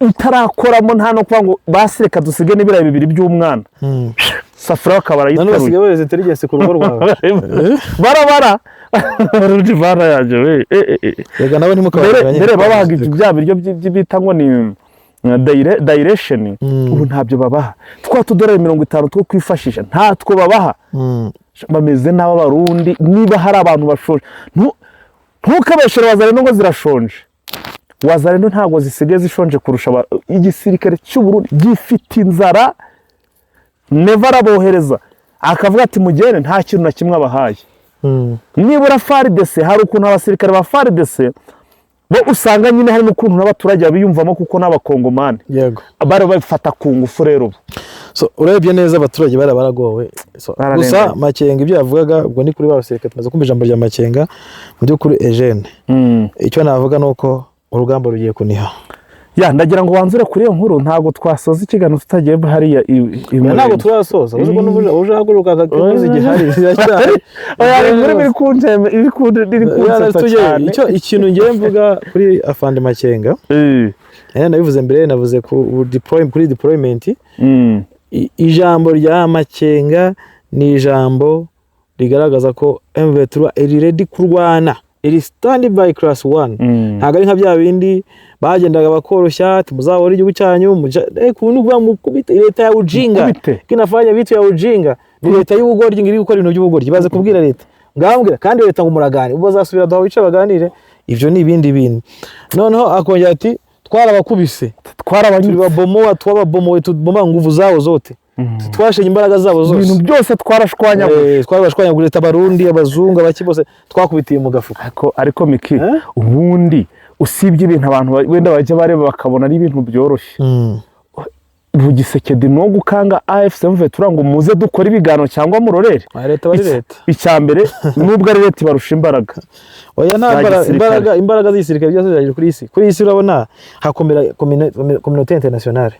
utarakoramo, nta no kuvuga ngo basi reka dusige n'ibirayi bibiri by'umwana, safuriya bakaba None barayiteruye. basigaye bohereza intelligence ku rugo rwawe. Barabara Abarundi bana yanjye we. Rega nabo Mbere ntimukabarenganye. mbere babahaga ibyo bya biryo bita ngo ni ration, ubu ntabyo babaha. Twa tudorari 50 two kwifashisha ntatwo babaha. Bameze nabi abarundi. Niba hari abantu bashonje, ntukabeshere wazarendo ngo zirashonje. Wazarendo ntabwo zisigaye zishonje kurusha igisirikare cy'u Burundi gifite inzara. Neva arabohereza akavuga ati mugende, nta kintu na kimwe abahaye. Nibura FARDC hari ukuntu abasirikare ba FARDC bo usanga nyine hari n'ukuntu n'abaturage babiyumvamo kuko n'abakongomani bari babifata ku ngufu rero ubu. So urebye neza abaturage bari baragowe. So, Bararenganye. gusa Makenga ibyo yavugaga ubwo ni kuri ba basirikare, tumaze kumva ijambo rya Makenga. Mu by'ukuri Eugene, icyo navuga ni uko urugamba rugiye kuniha. Ya, ndagira ngo wanzure kuri iyo nkuru, ntabwo twasoza ikiganiro tutagiye hariya i Ntabwo Murenge. turasoza, uzi ko n'ubu uje haguruka akakuzi gihari ziracyahari. Oya, inkuru iri kunteme, iri kunsetsa cyane. Icyo ikintu ngiye mvuga kuri afande Makenga, nabivuze mbere, navuze ku kuri deployment. Ijambo rya Makenga ni ijambo rigaragaza ko M23 iri ready kurwana, iri stand by class 1. Ntabwo ari nka bya bindi bagendaga bakoroshya ati muzahora igihugu cyanyu kuntu kuvuga mukubite leta ya ujinga. Mukubite. Kinafanya vitu ya ujinga, ni leta y'ubugoryi ngo iri gukora ibintu by'ubugoryi, baze kubwira leta ngambwira kandi leta ngo muragane, ubwo bazasubira duha wicara baganire, ibyo ni ibindi bintu. Noneho akongera ati twarabakubise, Twarabanyutse. Tulibabomoa, twababomoye, tuboma nguvu zabo zote, twashenye imbaraga zabo zose. Ibintu byose twarashwanyaguje. Twarabashwanyaguje, abarundi, abazungu, abaki bose twakubitiye mu gafuka. Ariko Miki, Eh? ubundi usibye ibintu abantu wenda bajya bareba bakabona ari ibintu byoroshye, ubu Gisekedi no gukanga AFC M23 ngo muze dukore ibiganiro cyangwa murorere. Ah, leta bari leta. Icya mbere, nubwo ari leta ibarusha imbaraga Oya, nta za gisirikare. imbaraga z'igisirikare byose ziragera kuri isi. Kuri isi urabona hakomera communauté internationale.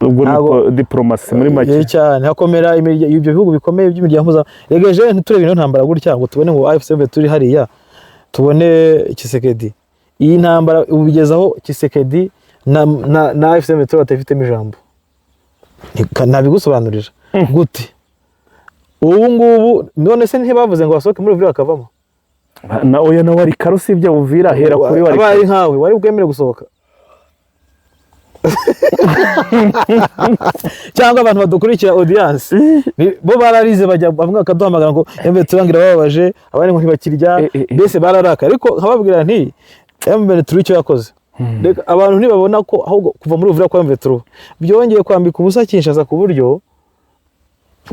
Ubwo ni Ntabwo diplomasi muri make. Cyane, hakomera ibyo bihugu bikomeye by'imiryango mpuzamahanga. Rega ejo ntiturebe ino ntambara gutya ngo tubone ngo AFC turi hariya tubone Tshisekedi. Iyi ntambara ubu bigezaho Tshisekedi na AFC M23 batafitemo ijambo. Nabigusobanurira gute? Ubu ngubu none se ntibavuze ngo basohoke muri Uvira bakavamo? Na oya, na Warikare, usibye Uvira, hera kuri Abaye Warikare. nkawe wari bwemere gusohoka? Cyangwa abantu badukurikira, audience, bo bararize, bajya bamwe bakaduhamagara ngo M23 bababaje, abandi ngo ntibakirya. Eh, eh, eh. Mbese bararaka, ariko nkababwira nti M23 icyo yakoze Reka abantu ntibabona ko ahubwo kuva muri Uvira kwa M23 byongeye kwambika ubusa Kinshasa, ku buryo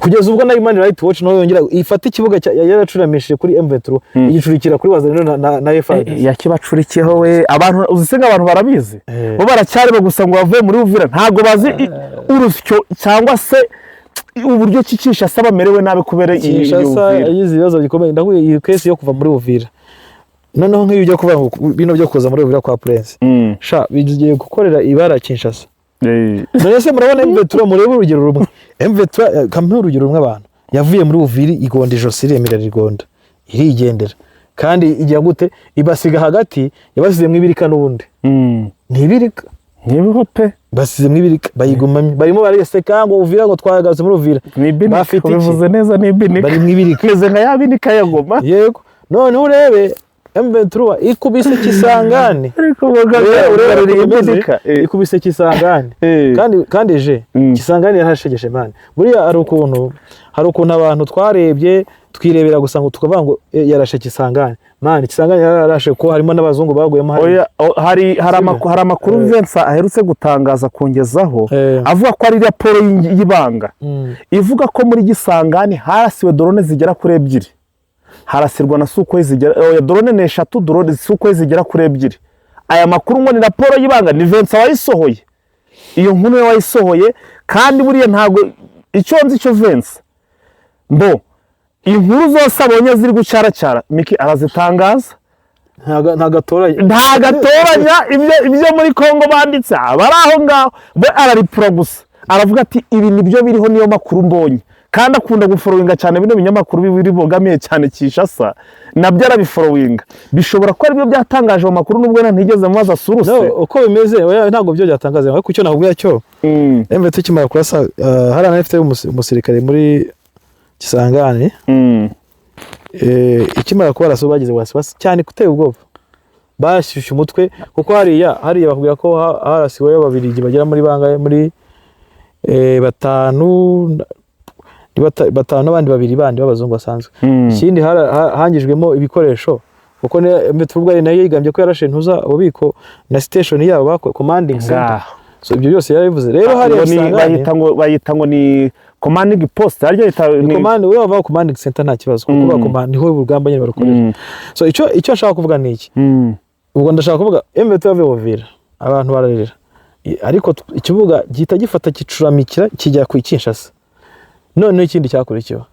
kugeza ubwo na Human Rights Watch nayo yongera ifata ikibuga yaracuramishije kuri M23, igicurikira kuri Wazalendo na FARDC. Yakibacurikiyeho we. Abantu uzi abantu barabizi, bo baracyareba gusa ngo bavuye muri Uvira, ntabwo bazi urusyo cyangwa se uburyo ki Kinshasa bamerewe nabi kubera iyi Kinshasa Uvira. Yagize ibibazo bikomeye. Ndahuye iyi case yo kuva muri Uvira, noneho nk'iyo ujya kuvuga ngo bino byo kuza muri Uvira kwa Prince, sha, bigiye gukorera ibara Kinshasa. None se murabona M23, murebe urugero rumwe, M23, kampe urugero rumwe, abantu yavuye muri Uvira igonda ijosi, iremera rigonda, irigendera. Kandi ijya gute? Ibasiga hagati, yabasizemo ibirika n'ubundi ntibirika. Ntibiho pe. Basizemo ibirika, bayigumamye, barimo bareseka ngo Uvira, ngo twagarutse muri Uvira. Ni ibinika. Bafite iki? Ubivuze neza, ni ibinika. Bari mu ibirika. Imeze nka ya binika ya Goma. Yego, noneho urebe M23 ikubise Kisangani. Ariko Urebe ukuntu imeze, ibinika. Ikubise Kisangani. Kandi je Kisangani yarashegeshe, man. Buriya hari ukuntu abantu twarebye, twirebera gusa ngo tukavuga ngo yarashe Kisangani. Man, Kisangani yararashe ko harimo n'abazungu baguyemo hariya. Oya, hari Sibyo? hari amakuru Vincent aherutse gutangaza kongezaho, avuga ko ari raporo y'ibanga ivuga ko muri Gisangani harasiwe drone zigera kuri ebyiri, harasirwa na Sukhoi zigera, oya, drone ni eshatu, drone Sukhoi zigera kuri ebyiri. Aya makuru ngo ni raporo y'ibanga, ni Vincent wayisohoye, iyo nkuru niwe wayisohoye. Kandi buriya ntabwo icyo nzi cyo, Vincent mbo inkuru zose abonye ziri gucaracara Miki arazitangaza. Ntago atoranya. Ntago atoranya. Ibyo muri Kongo banditse aba ari aho ngaho, we araripura gusa, aravuga ati ibi nibyo biriho, niyo makuru mbonye. Kandi akunda guforowinga cyane bino binyamakuru bibiri bogamiye cyane Kinshasa, nabyo arabiforowinga. Bishobora kuba aribyo byatangaje ayo makuru, nubwo na ntigeze mubaza source. No, uko bimeze, oya, ntabwo byo byatangaza, ariko icyo nakubwira cyo, M23 ikimara kurasa, hari anafite umusirikare muri Kisangani, ikimara kubarasa bagize wasiwasi cyane, kuteye ubwoba, bashyushye umutwe, kuko hariya bakubwira ko harasiweyo Ababiligi bagera muri bangahe, muri batanu ni batanu n'abandi babiri bandi b'abazungu basanzwe. Ikindi hangijwemo ibikoresho, kuko M23 ubwayo nayo yigambye ko yarashe ntuza ububiko na station yabo commanding center. Ngaho. So ibyo byose yarabivuze rero hariya Ngo ni- Kisangani. Bayita ngo ni commanding post harya yita Ni command, we bava commanding center nta kibazo, kuko ba command niho urugamba nyine barukorera. So icyo nshaka kuvuga ni iki? Ubwo ndashaka kuvuga M23 yavuye Uvira, abantu bararira. Ariko ikibuga gihita gifata kicuramikira kijya ku Kinshasa. Noneho ikindi cyakurikiyeho,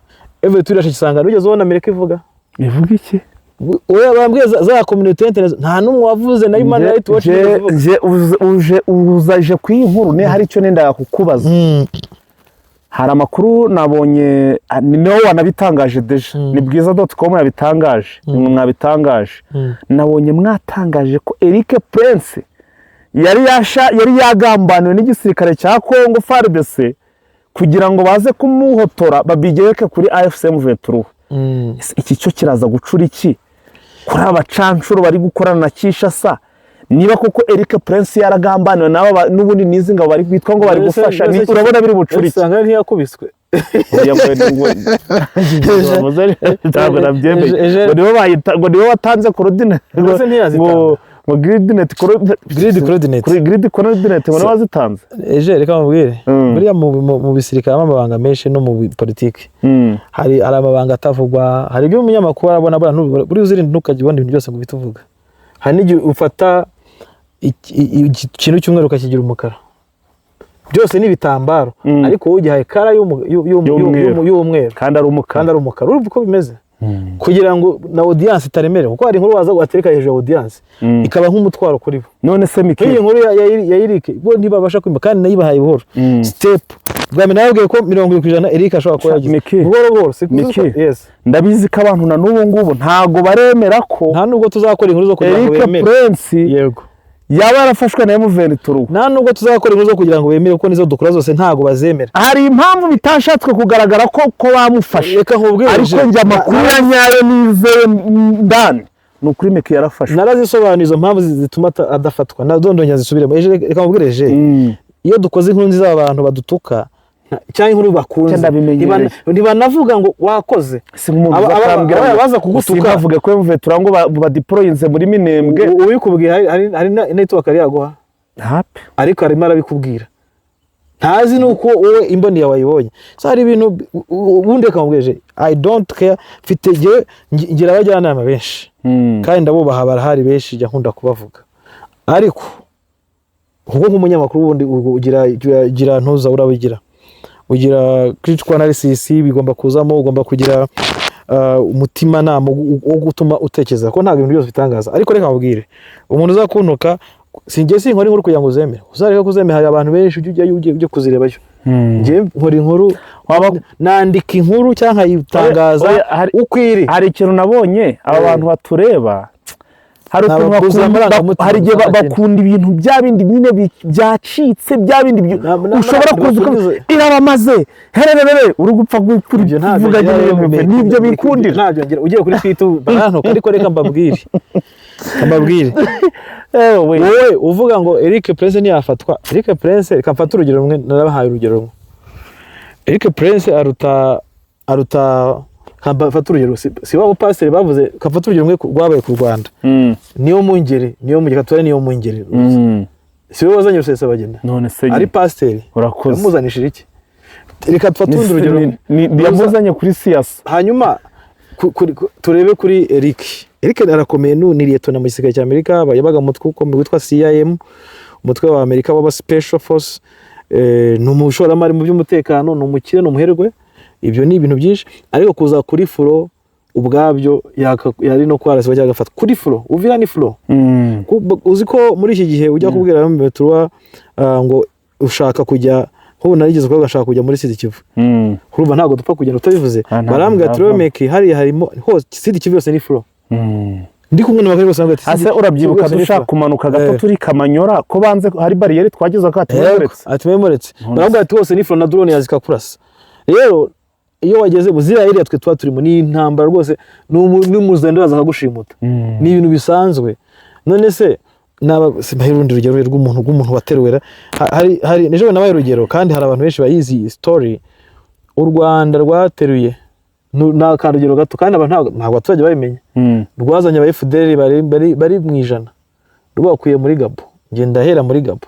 M23 irashe Kisangani, wigeze ubona Amerika ivuga? Ivuga iki? Oya, bambwiye za community internet, nta n'umwe wavuze, na Human Rights Watch ntiyigeze ivuga. Nje uje uzaje ku iyi nkuru ne, hari icyo nendaga kukubaza. Hari amakuru nabonye, ni nawe wanabitangaje déjà, ni bwiza.com yabitangaje, nimwe mwabitangaje. Nabonye mwatangaje ko Eric Prince yari yagambaniwe n'igisirikare cya Congo FARDC kugira ngo baze kumuhotora babigereke kuri AFC M23. Ese iki cyo kiraza gucura iki kuri aba bacanshuro bari gukorana na Kinshasa, niba koko Eric Prince yaragambaniwe nabo n'ubundi n'izi ngabo bari kwitwa ngo bari gufasha, urabona biri bucura iki? Kisangani ntiyakubiswe. Oya, ngo ntabwo nabyemeye. Ngo nibo batanze coordinate ngo Mbese ntiyazitanga? ngo gridnet. Grid coordinate. Kuri grid coordinate ngo nibo bazitanze. Eje, reka mubwire. Buriya mu bisirikare habamo amabanga menshi, no mu politiki hari amabanga atavugwa. Hari ibyo umunyamakuru arabona, buriya buriya uzirinde, ntukajya ubona ibintu byose ngo uhite uvuga. Hari n'igihe ufata ikintu cy'umweru ukakigira umukara, byose ni ibitambaro, ariko wowe ugihaye color Y'umweru. y'umweru Kandi ari umukara. Kandi ari umukara. Urumva uko bimeze, kugira ngo na audience itaremerewe, kuko hari inkuru waza watereka hejuru ya audience ikaba nk'umutwaro kuri bo. None se Miki, Nk'iyi nkuru ya Eric, bo ntibabasha kwimba, kandi nayibahaye buhoro, step. Bwa mbere nababwiye ko 70% Eric ashobora kuba yagize Miki. buhoro buhoro, si Miki. Yes. Ndabizi ko abantu na n'ubu ngubu ntago baremera ko Nta nubwo tuzakora inkuru zo kugira ngo Eric bemere. Prince Yego. yaba yarafashwe na M23. Nta nubwo tuzakora inkuru zo kugira ngo bemere, kuko nizo dukora zose ntago bazemera. Hari impamvu bitashatswe kugaragara ko bamufashe. Reka nkubwire. Ariko njye amakuru ya nyayo nizeye ndani ni ukuri, Miki yarafashwe. Narazisobanuye izo mpamvu zituma adafatwa, nadondongera zisubiremo. Eje, reka nkubwire, je, iyo dukoze inkuru nziza abantu badutuka. Cyangwa inkuru bakunze. Ndabimenyereye. Ntibanavuga ngo wakoze. Si nk'umuntu uzakambwira ngo Baza kugutuka. Simbavuge ko M23 ngo badeployinze muri Minembwe. Ubikubwiye hari network ari yaguha? Hapi. Ariko arimo arabikubwira ntazi nuko wowe imboni yawe ayibonye. So hari ibintu ubundi reka nkubwire, I don't care. Mfite njyewe ngira abajyanama benshi kandi ndabubaha, barahari benshi, njya nkunda kubavuga. Ariko kuko nk'umunyamakuru ubundi ugira ntuza urabigira, ugira critical analysis, bigomba kuzamo. Ugomba kugira umutimanama wo gutuma utekereza ko ntabwo ibintu byose bitangaza. Ariko reka nkubwire, umuntu uzakuntuka, sinjye sinkora inkuru kugira ngo uzemere, uzareka kuzemera. Hari abantu benshi ujya ujyayo ujye kuzirebayo. Njye nkora inkuru, nandika inkuru cyangwa nkayitangaza Oya, uko iri. Hari ikintu nabonye aba bantu batureba, hari Ni ukuntu abakuzuza amarangamutima, hari igihe nta kindi. bakunda ibintu bya bindi nyine byacitse, bya bindi ushobora kuza irabamaze hererere, uri gupfa Ibyo ntabyo kuvuga ngira nyine rero, nibyo bikundira. Ntabyo ngira. Ugiye kuri Twitter barantuka. Ariko reka mbabwire, Ewe. wowe uvuga ngo Eric Prince ntiyafatwa, Eric Prince, reka mfate urugero rumwe, narabahaye urugero rumwe. Eric Prince aruta, reka mfate urugero, si wa mupasiteri bavuze, reka mfate urugero rumwe rwabaye ku Rwanda. Niyo mungeri katore, niyo mungeri si we wazanye Rusesabagina? None se Ari pasiteri? Urakoze. Yamuzanishije iki? Reka dufate urundi rugero rumwe. Yamuzanye kuri siyasa. Hanyuma turebe kuri Eric. Eric arakomeye, ni liyetona mu gisirikare cya Amerika, yabaga mu mutwe ukomeye witwa CIM, umutwe wa Amerika w'aba Special Force. Ni umushoramari mu by'umutekano, ni umukire, ni umuherwe, ibyo ni ibintu byinshi. Ariko kuza kuri front ubwabyo yari no kwaraswa cyangwa agafatwa kuri front. Uvira ni front. Uzi ko muri iki gihe ujya kubwira M23 ngo ushaka kujya, nk'ubu narigeze kuvuga nshaka kujya muri Sud Kivu, urumva ntabwo dupfa kugenda utabivuze. Ah, ntabwo Barambwira ati byavamo. Meki hariya harimo hose, Sud Kivu yose ni front. Ndi kumwe n'abagore bose bambwira ati Ase Sud urabyibuka Kivu yose ni dushaka front. kumanuka gato turi Kamanyora, ko banze hari bariyeri twageze ko ati Yego, muretse. Ati memuretse. Barambwira ati hose ni front, na drone yaza ikakurasa. Rero iyo wageze mu ziriya area twe tuba turimo, ni intambara rwose, n'umuzendo yaza akagushimuta, ni ibintu bisanzwe. None se naba simbahe urundi rugero rw'umuntu wateruwe hari ejo nabaye urugero, kandi hari abantu benshi bayizi iyi story. U Rwanda rwateruye ni akarugero gato, kandi abantu ntabwo abaturage babimenya. Rwazanye aba FDLR bari mu 100, rwakuye muri Gabo. Ngenda ahera muri Gabo,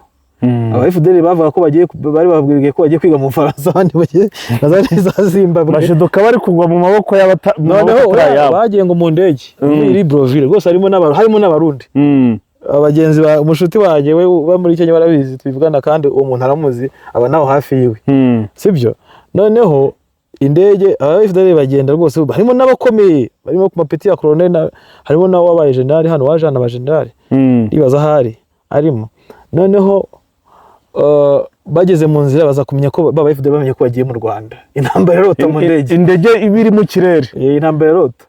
aba FDLR bavuga ko bagiye, bari bababwiye ko bagiye kwiga mu Bufaransa, abandi bagiye na za Zimbabwe. Bashiduka bari kugwa mu maboko y'abata mu maboko Noneho atari ayabo. bagiye ngo mu ndege muri Libreville rwose, harimo n'Abarundi, abagenzi ba umushuti wanjye we uba muri Kenya barabizi, tubivugana, kandi uwo muntu aramuzi, aba naho hafi yiwe. Sibyo? Noneho indege, aba FDLR bagenda rwose, harimo n'abakomeye barimo ku mapeti ya colonel, harimo n'aho wabaye general hano, waje hano aba general, ndibaza ahari arimo. Noneho bageze mu nzira baza kumenya ko baba FDLR bamenye ko bagiye mu Rwanda, intambara irota mu ndege. Indege iba iri mu kirere. Intambara irota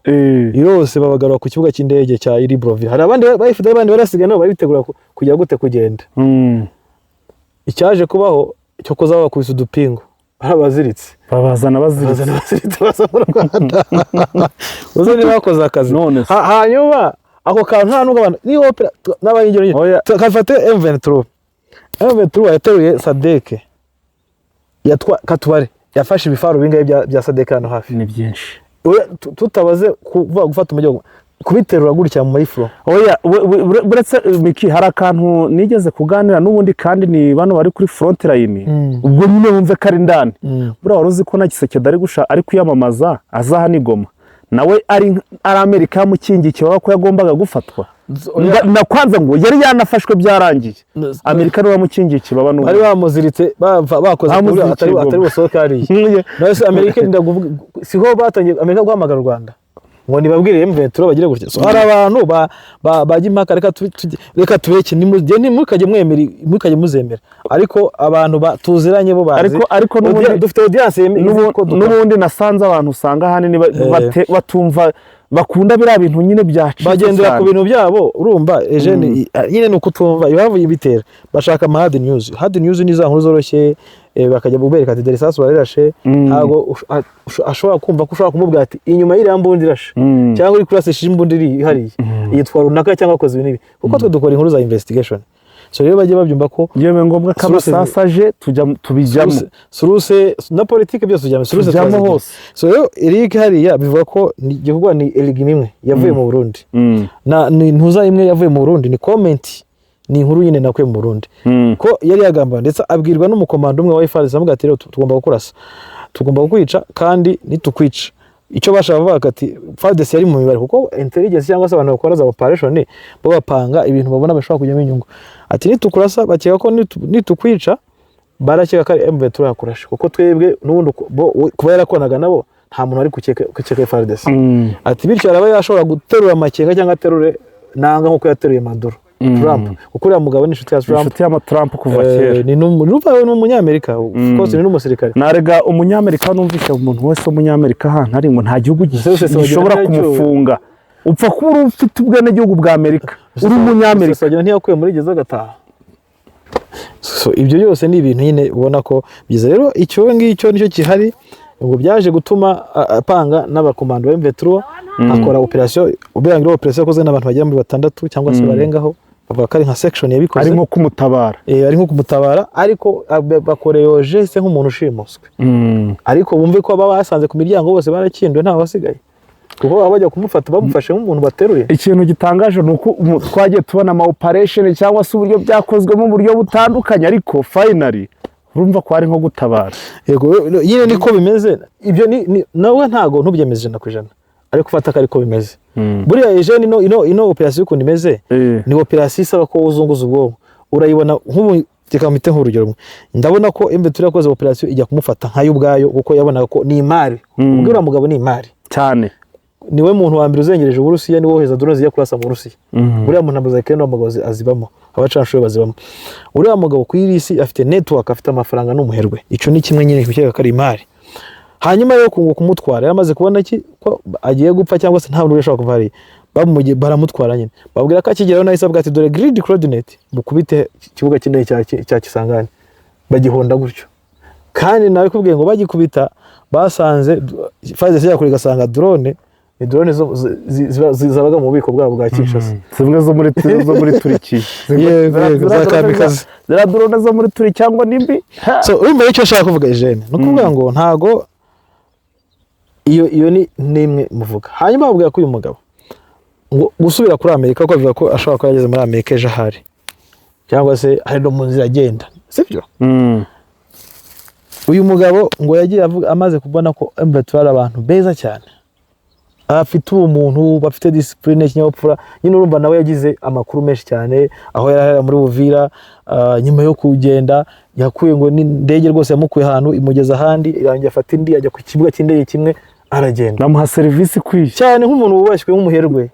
yose, babagarura ku kibuga cy'indege cya Libreville. Hari abandi ba FDLR bandi barasigaye, nabo bari bitegura kujya gute, kugenda. Icyaje kubaho cyo kuza babakubise udupingu ari abaziritse. Babazana baziritse. Bazana baziritse, baza mu Rwanda. Uzi niba bakoze akazi. None se. Hanyuma ako kantu nta nubwo abantu ni opera n'abayingiro. Oya. Kafate M23, M23 yateruye SADC, yatwa katubare, yafashe ibifaru bingahe bya SADC hano hafi? Ni byinshi. Oya, tutabaze kuvuga gufata umujyi wa Goma, kubiterura gutya muri front. Oya, buretse Miki, hari akantu nigeze kuganira n'ubundi, kandi ni bano bari kuri front line. Ubwo nyine wumve ko ari ndani. Buriya wari uzi ko na Tshisekedi ari gusha ari kwiyamamaza azaha ni Goma, nawe ari Amerika yamukingiye ikibaba ko yagombaga gufatwa. Na kwanza ngo yari yanafashwe byarangiye, Amerika niwe wamukingiye ikibaba n'ubu. Bari bamuziritse, bakoze ku buryo Bamuziritse atari i Goma. atari busohoke hariya. None se Amerika irinda kuvuga, siho batangiye Amerika guhamagara u Rwanda ngo nibabwire M23 bagire gutya? So hari abantu bajya impaka. Reka tubeke, ntimukajye mwemera, ntimukajye muzemera, ariko abantu tuziranye bo bazi. Ariko Dufite audience izi ko dukora. N'ubundi nasanze abantu usanga ahanini batumva, bakunda biriya bintu nyine byacitse Bagendera ku cyane. bintu byabo. Urumva Eugene, nyine ni ukutumva impamvu ibitera. Bashaka ama hard news. Hard news ni za nkuru zoroshye, bakajya bubereka ati dore isasu bararashe. Ntabwo ashobora kumva ko ushobora kumubwira ati inyuma y'iriya mbunda irashe, cyangwa uri kurasisha imbunda iri hariya yitwa runaka, cyangwa akoze ibi n'ibi, kuko twe dukora inkuru za investigation. So rero bajye babyumva ko Yewe, ngombwa ko amasasu aje, tujya tubijyamo. Source na politike byose tujyamo, source Tujyamo twazigira. hose. So rero Eric hariya bivuga ko ni igikorwa, ni erigima imwe yavuye mu Burundi na ni ntuza imwe yavuye mu Burundi, ni comment, ni inkuru nyine nakuye mu Burundi ko yari yagambana, ndetse abwirwa n'umukomando umwe wa FARDC, amuga ati: "Rero tugomba kukurasa, tugomba kukwica, kandi nitukwica." Icyo bashaka kuvuga ati FARDC yari mu mibare, kuko intelligence cyangwa se abantu bakora za operation bo bapanga ibintu babona bashobora kujyamo inyungu. Ati: "Nitukurasa bakeka ko nitukwica barakeka ko ari M23 yakurashe, kuko twebwe n'ubundi kuba yarakoranaga nabo, nta muntu wari gukeka FARDC." Ati bityo araba yashobora guterura amakenga cyangwa aterure nanga nk'uko yateruye Maduro, Trump, kuko uriya mugabo ni inshuti ya Trump. Inshuti ya Trump kuva kera. Ni umunyamerika, of course ni n'umusirikare. Narega umunyamerika, numvise umuntu wese w'umunyamerika ahantu ari ngo nta gihugu gishobora kumufunga, upfa kuba uri ufite ubwenegihugu bwa Amerika, uri umunyamerika. Rusesabagina ntiyakuye muri gereza agataha. So ibyo byose ni ibintu nyine ubona ko byiza. Rero icyo ngicyo nicyo gihari. Ubwo byaje gutuma apanga n'abakomando ba M23, akora operation. Ubirangira operation yakozwe n'abantu bagera muri batandatu cyangwa se barengaho, bavuga ko ari nka section yabikoze. Ari nko kumutabara. Ari nko kumutabara, ariko bakoreye geste nk'umuntu ushimuswe. Ariko bumve ko baba basanze ku miryango bose barakinduwe, nta wasigaye, kuko baba bajya kumufata bamufashe nk'umuntu bateruye. Ikintu gitangaje ni uko twagiye tubona ama operation cyangwa se uburyo byakozwemo mu buryo butandukanye, ariko finally urumva ko ari nko gutabara. Yego, nyine niko bimeze. Ibyo ni nawe ntago ntubyemeze 100%, ariko ufata ko ariko bimeze. Buriya Eugene, ino operation ukuntu imeze, ni operation isaba ko uzunguza ubwonko. Urayibona nk'ubu, reka mpite nk'urugero rumwe. Ndabona ko M23 yakoze operation ijya kumufata nkayo ubwayo, kuko yabonaga ko ni imari. Ubwo uriya mugabo ni imari cyane. Niwe muntu wa mbere uzengereje Uburusiya, niwe wohereza drone zijya kurasa mu Burusiya. Uriya muntu ntabwo zakenda, uriya mugabo azibamo, abacanshuro bazibamo. Uriya mugabo ku isi afite network, afite amafaranga, n'umuherwe. Icyo ni kimwe nyine gukeka ko ari imari. Hanyuma yo kumutwara, yamaze kubona ki ko agiye gupfa cyangwa se nta muntu ushobora kuva hariya, baramutwara nyine, babwira ko akigeraho nahise avuga ati: "Dore grid coordinate, mukubite ikibuga cy'indege cya Kisangani." Bagihonda gutyo, kandi nawe kubwiye ngo bagikubita basanze FARDC yakure, igasanga drone ni drone zabaga mu bubiko bwabo bwa Kinshasa. Zimwe zo muri Turikiya. Yego, za kamikaze. Ziriya drone zo muri Turikiya cyangwa nimbi. So urumva icyo nshaka kuvuga Eugene, ni ukuvuga ngo ntago iyo ni nimwe muvuga. Hanyuma bavuga ko uyu mugabo ngo gusubira kuri Amerika, ko bavuga ko ashobora kuba yageze muri Amerika ejo ahari, cyangwa se ari no mu nzira agenda, sibyo? Uyu mugabo ngo yagiye avuga amaze kubona ko M23 ari abantu beza cyane, afite ubumuntu, bafite discipline, ikinyabupfura. Nyine urumva nawe yagize amakuru menshi cyane aho yari ari muri Uvira. Nyuma yo kugenda yakuye ngo n'indege rwose yamukuye ahantu imugeza ahandi, irangiye afata indi ajya ku kibuga cy'indege kimwe aragenda. Bamuha serivisi ikwiye. Cyane, nk'umuntu wubashywe, nk'umuherwe.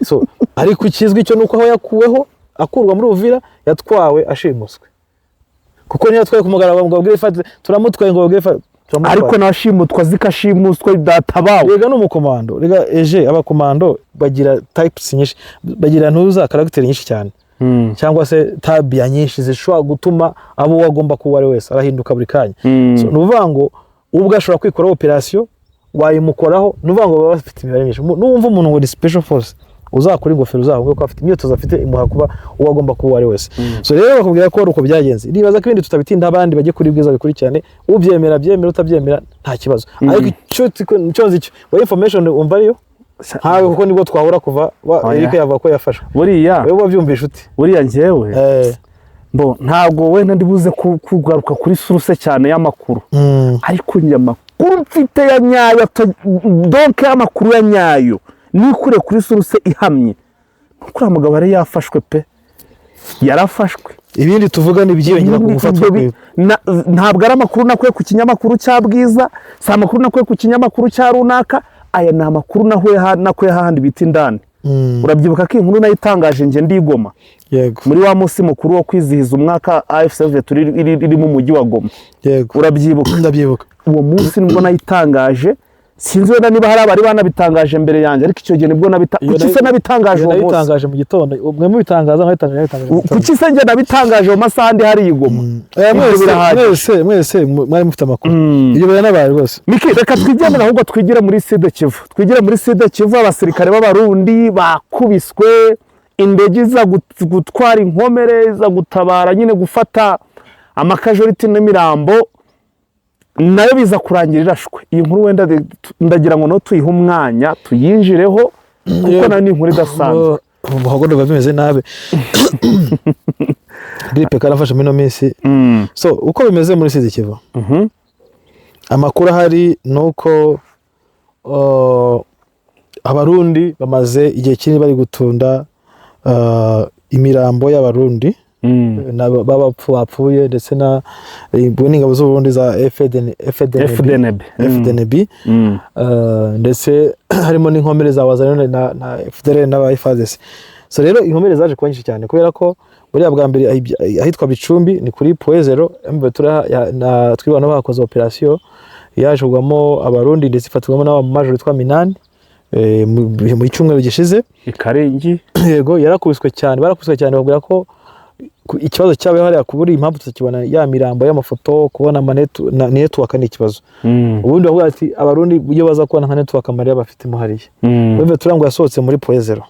So ariko ikizwi cyo nuko aho yakuweho, akurwa muri Uvira, yatwawe ashimuswe, kuko niyo yatwaye ku mugaragaro ngo babwire fate turamutwaye, ngo babwire fate turamutwaye. Ariko nashimutwa zikashimuswe databawe. Rega ni umukomando, rega eje abakomando bagira types nyinshi, bagira ntuza caractère nyinshi cyane, cyangwa se tabia nyinshi zishobora gutuma abo uwo agomba kuba ari wese arahinduka buri kanya. So, ni ukuvuga ngo ubwo ashobora kwikoraho operation wayimukoraho, ni ukuvuga ngo baba bafite imibare myinshi. Nuwumva umuntu ngo ni special force, uzakora ingofero uzavuge ko afite imyitozo, afite imuha kuba uwo agomba kuba uwo ari wese. So rero bakubwira ko ari uko byagenze. Nibaza ko ibindi tutabitinda, abandi bajye kuri Bwiza bikurikirane. Ubyemera byemera, utabyemera nta kibazo. Ariko icyo nzi cyo, wowe information wumva ariyo ntawe, kuko nibwo twahura kuva Oya. Eric yavuga ko yafashwe. Buriya Wowe wabyumvishe ute? Buriya njyewe bo ntabwo wenda ndibuze kugaruka kuri source cyane y'amakuru, ariko njye amakuru mfite ya nyayo donc y'amakuru ya nyayo nikure kuri source ihamye, nuko uriya mugabo yari yafashwe pe, yarafashwe. Ibindi tuvuga ni ibyiyongera ku gufatwa Ibyo kwe. Ntabwo ari amakuru nakuye ku kinyamakuru cya Bwiza, si amakuru nakuye ku kinyamakuru cya runaka. Aya ni amakuru nakuye hahandi bita indani. Urabyibuka ko iyi nkuru nayitangaje njye ndi i Goma, muri wa munsi mukuru wo kwizihiza umwaka AFC turi iri mu mujyi wa Goma. Yego. Urabyibuka? Ndabyibuka. Uwo munsi nibwo nayitangaje. Sinzi wenda niba hari abari banabitangaje mbere yanjye, ariko icyo gihe nibwo nabita. Iyo Kuki se nabitangaje iyo uwo munsi? Nabitangaje mu gitondo, mwe mubitangaza, nabitangaje mu gitondo. Kuki se njye nabitangaje mu masaha ndi hariya i Goma? Ibyo Mwese birahagije. mwese mwari mufite amakuru. Ibyo biranabaye rwose. Miki, reka twigendere, ahubwo twigire muri Sud Kivu, twigire muri Sud Kivu. Abasirikare b'Abarundi bakubiswe. Indege iza gutwara inkomere, iza gutabara nyine, gufata amacasualty n'imirambo, nayo biza kurangira irashwe. Iyi nkuru wenda ndagira ngo no tuyihe umwanya tuyinjireho, kuko nayo ni inkuru idasanzwe. Mu muhogo biba bimeze nabi, grippe karafashe muri ino minsi. So uko bimeze muri Sud Kivu, amakuru ahari ni uko Abarundi bamaze igihe kinini bari gutunda imirambo y'Abarundi b'abapfu bapfuye, ndetse na n'ingabo z'Uburundi za FDN, FDNB, FDNB. FDNB. Ndetse harimo n'inkomere za Wazalendo na FDLR n'aba FARDC. So rero inkomere zaje kuba nyinshi cyane, kubera ko buriya bwa mbere ahitwa Bicumbi ni kuri Point Zéro, M23 na Twirwaneho bakoze operation, yaje kugwamo Abarundi, ndetse ifatirwamo n'abamajoro witwa Minani mu cyumweru gishize. Ikarengi. Yego, yarakubiswe cyane, barakubiswe cyane, babwira ko ikibazo cyabaye hariya kubura impamvu tutakibona ya mirambo y'amafoto, kubona ama network ni ikibazo. Ubundi bavuga ati Abarundi iyo baza kubona nka network amarira bafitemo hariya. M23 ngo yasohotse muri Point Zéro,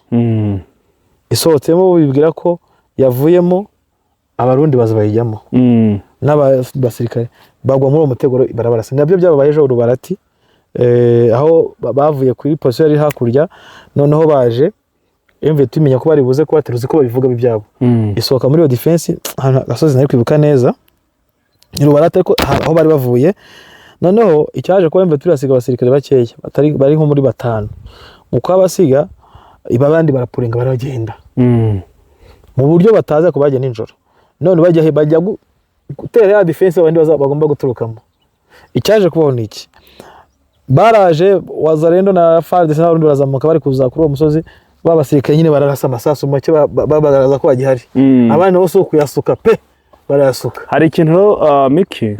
isohotsemo bibwira ko yavuyemo, Abarundi baza bayijyamo n'abasirikare bagwa muri uwo mutego, barabarasa. Nabyo byababaye ejo Rubarati, aho bavuye kuri position yari hakurya, noneho baje MV tumenya ko bari buze kubatera, uzi ko babivuga ibyabo, isohoka muri iyo defense ahantu agasozi nari kwibuka neza ni Rubarati, ariko aho bari bavuye. Noneho icyaje kuba, MV turasiga abasirikare bakeya batari bari nko muri batanu, mu kuhabasiga abandi barapuringa baragenda mu buryo bataza ko bajya nijoro, none bajya he? Bajya gutera ya defense abandi bagomba guturukamo. Icyaje kubaho ni iki? Baraje Wazalendo na FARDC n'Abarundi barazamuka, bari kuza kuri uwo musozi, ba basirikare nyine bararasa amasasu make, bagaragaza ko bagihari. Abandi nabo si ukuyasuka pe, barayasuka. Hari ikintu rero, Miki,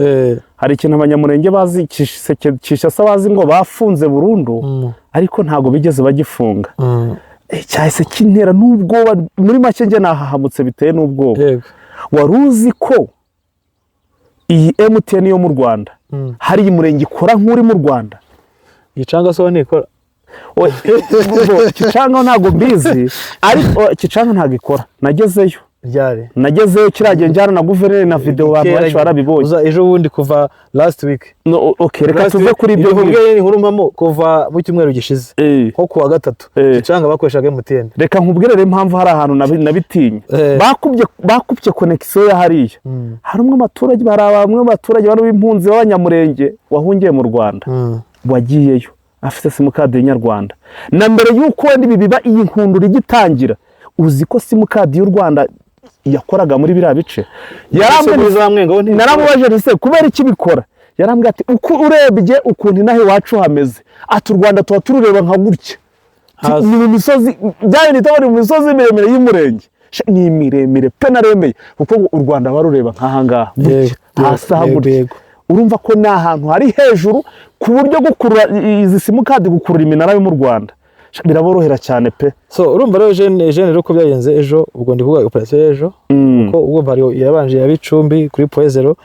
hari ikintu Abanyamurenge bazi Kinshasa bazi ngo bafunze burundu, ariko ntabwo bigeze bagifunga. Cyahise kintera n'ubwoba, muri make njye nahahamutse biteye n'ubwoba. Wari uzi ko iyi MTN yo mu Rwanda hari iyi murenge ikora nk'uri mu Rwanda? Gicanga so ntikora. Kicanga ntabwo mbizi, ariko Kicanga ntabwo ikora, nagezeyo. Ryari? Nagezeyo kiriya gihe njyana na guverineri na video, abantu Kera. benshi barabibonye. Uza ejo bundi kuva last week. No, okay, reka Last tuve week, kuri ibyo ibyo ngibyo. nkubwiye ni inkuru mpamo, kuva mu cyumweru gishize, nko kuwa gatatu, Gicanga bakoreshaga MTN. Reka nkubwire rero impamvu hari ahantu nabitinye. Bakubye connexion ya hariya. Hari umwe mu baturage, hari bamwe mu baturage bari b'impunzi b'Abanyamurenge wahungiye mu Rwanda, wagiyeyo afite simukadi y'inyarwanda na mbere y'uko wenda ibi biba, iyi nkundura igitangira. Uzi ko simukadi y'u Rwanda yakoraga muri biriya bice? Ese muri za Mwenga ho ntibikora? Naramubajije nti: "Se kubera iki bikora?" Yarambwiye ati: "Uko urebye ukuntu inaha iwacu hameze," ati, "u Rwanda tuba turureba nka gutya." Hasi. Ni mu misozi, bya bindi bita mu misozi miremire y'umurenge. Ni miremire pe, naremeye, kuko ngo u Rwanda barureba nk'aha ngaha gutya, hasi aha gutya. Urumva ko ni ahantu hari hejuru, ku buryo gukurura izi simukadi, gukurura iminara yo mu Rwanda, biraborohera cyane pe. So urumva rero jeune rero uko byagenze ejo, ubwo ndi kuvuga operation y'ejo, kuko ubwo bari yabanje ya Bicumbi kuri Point Zéro,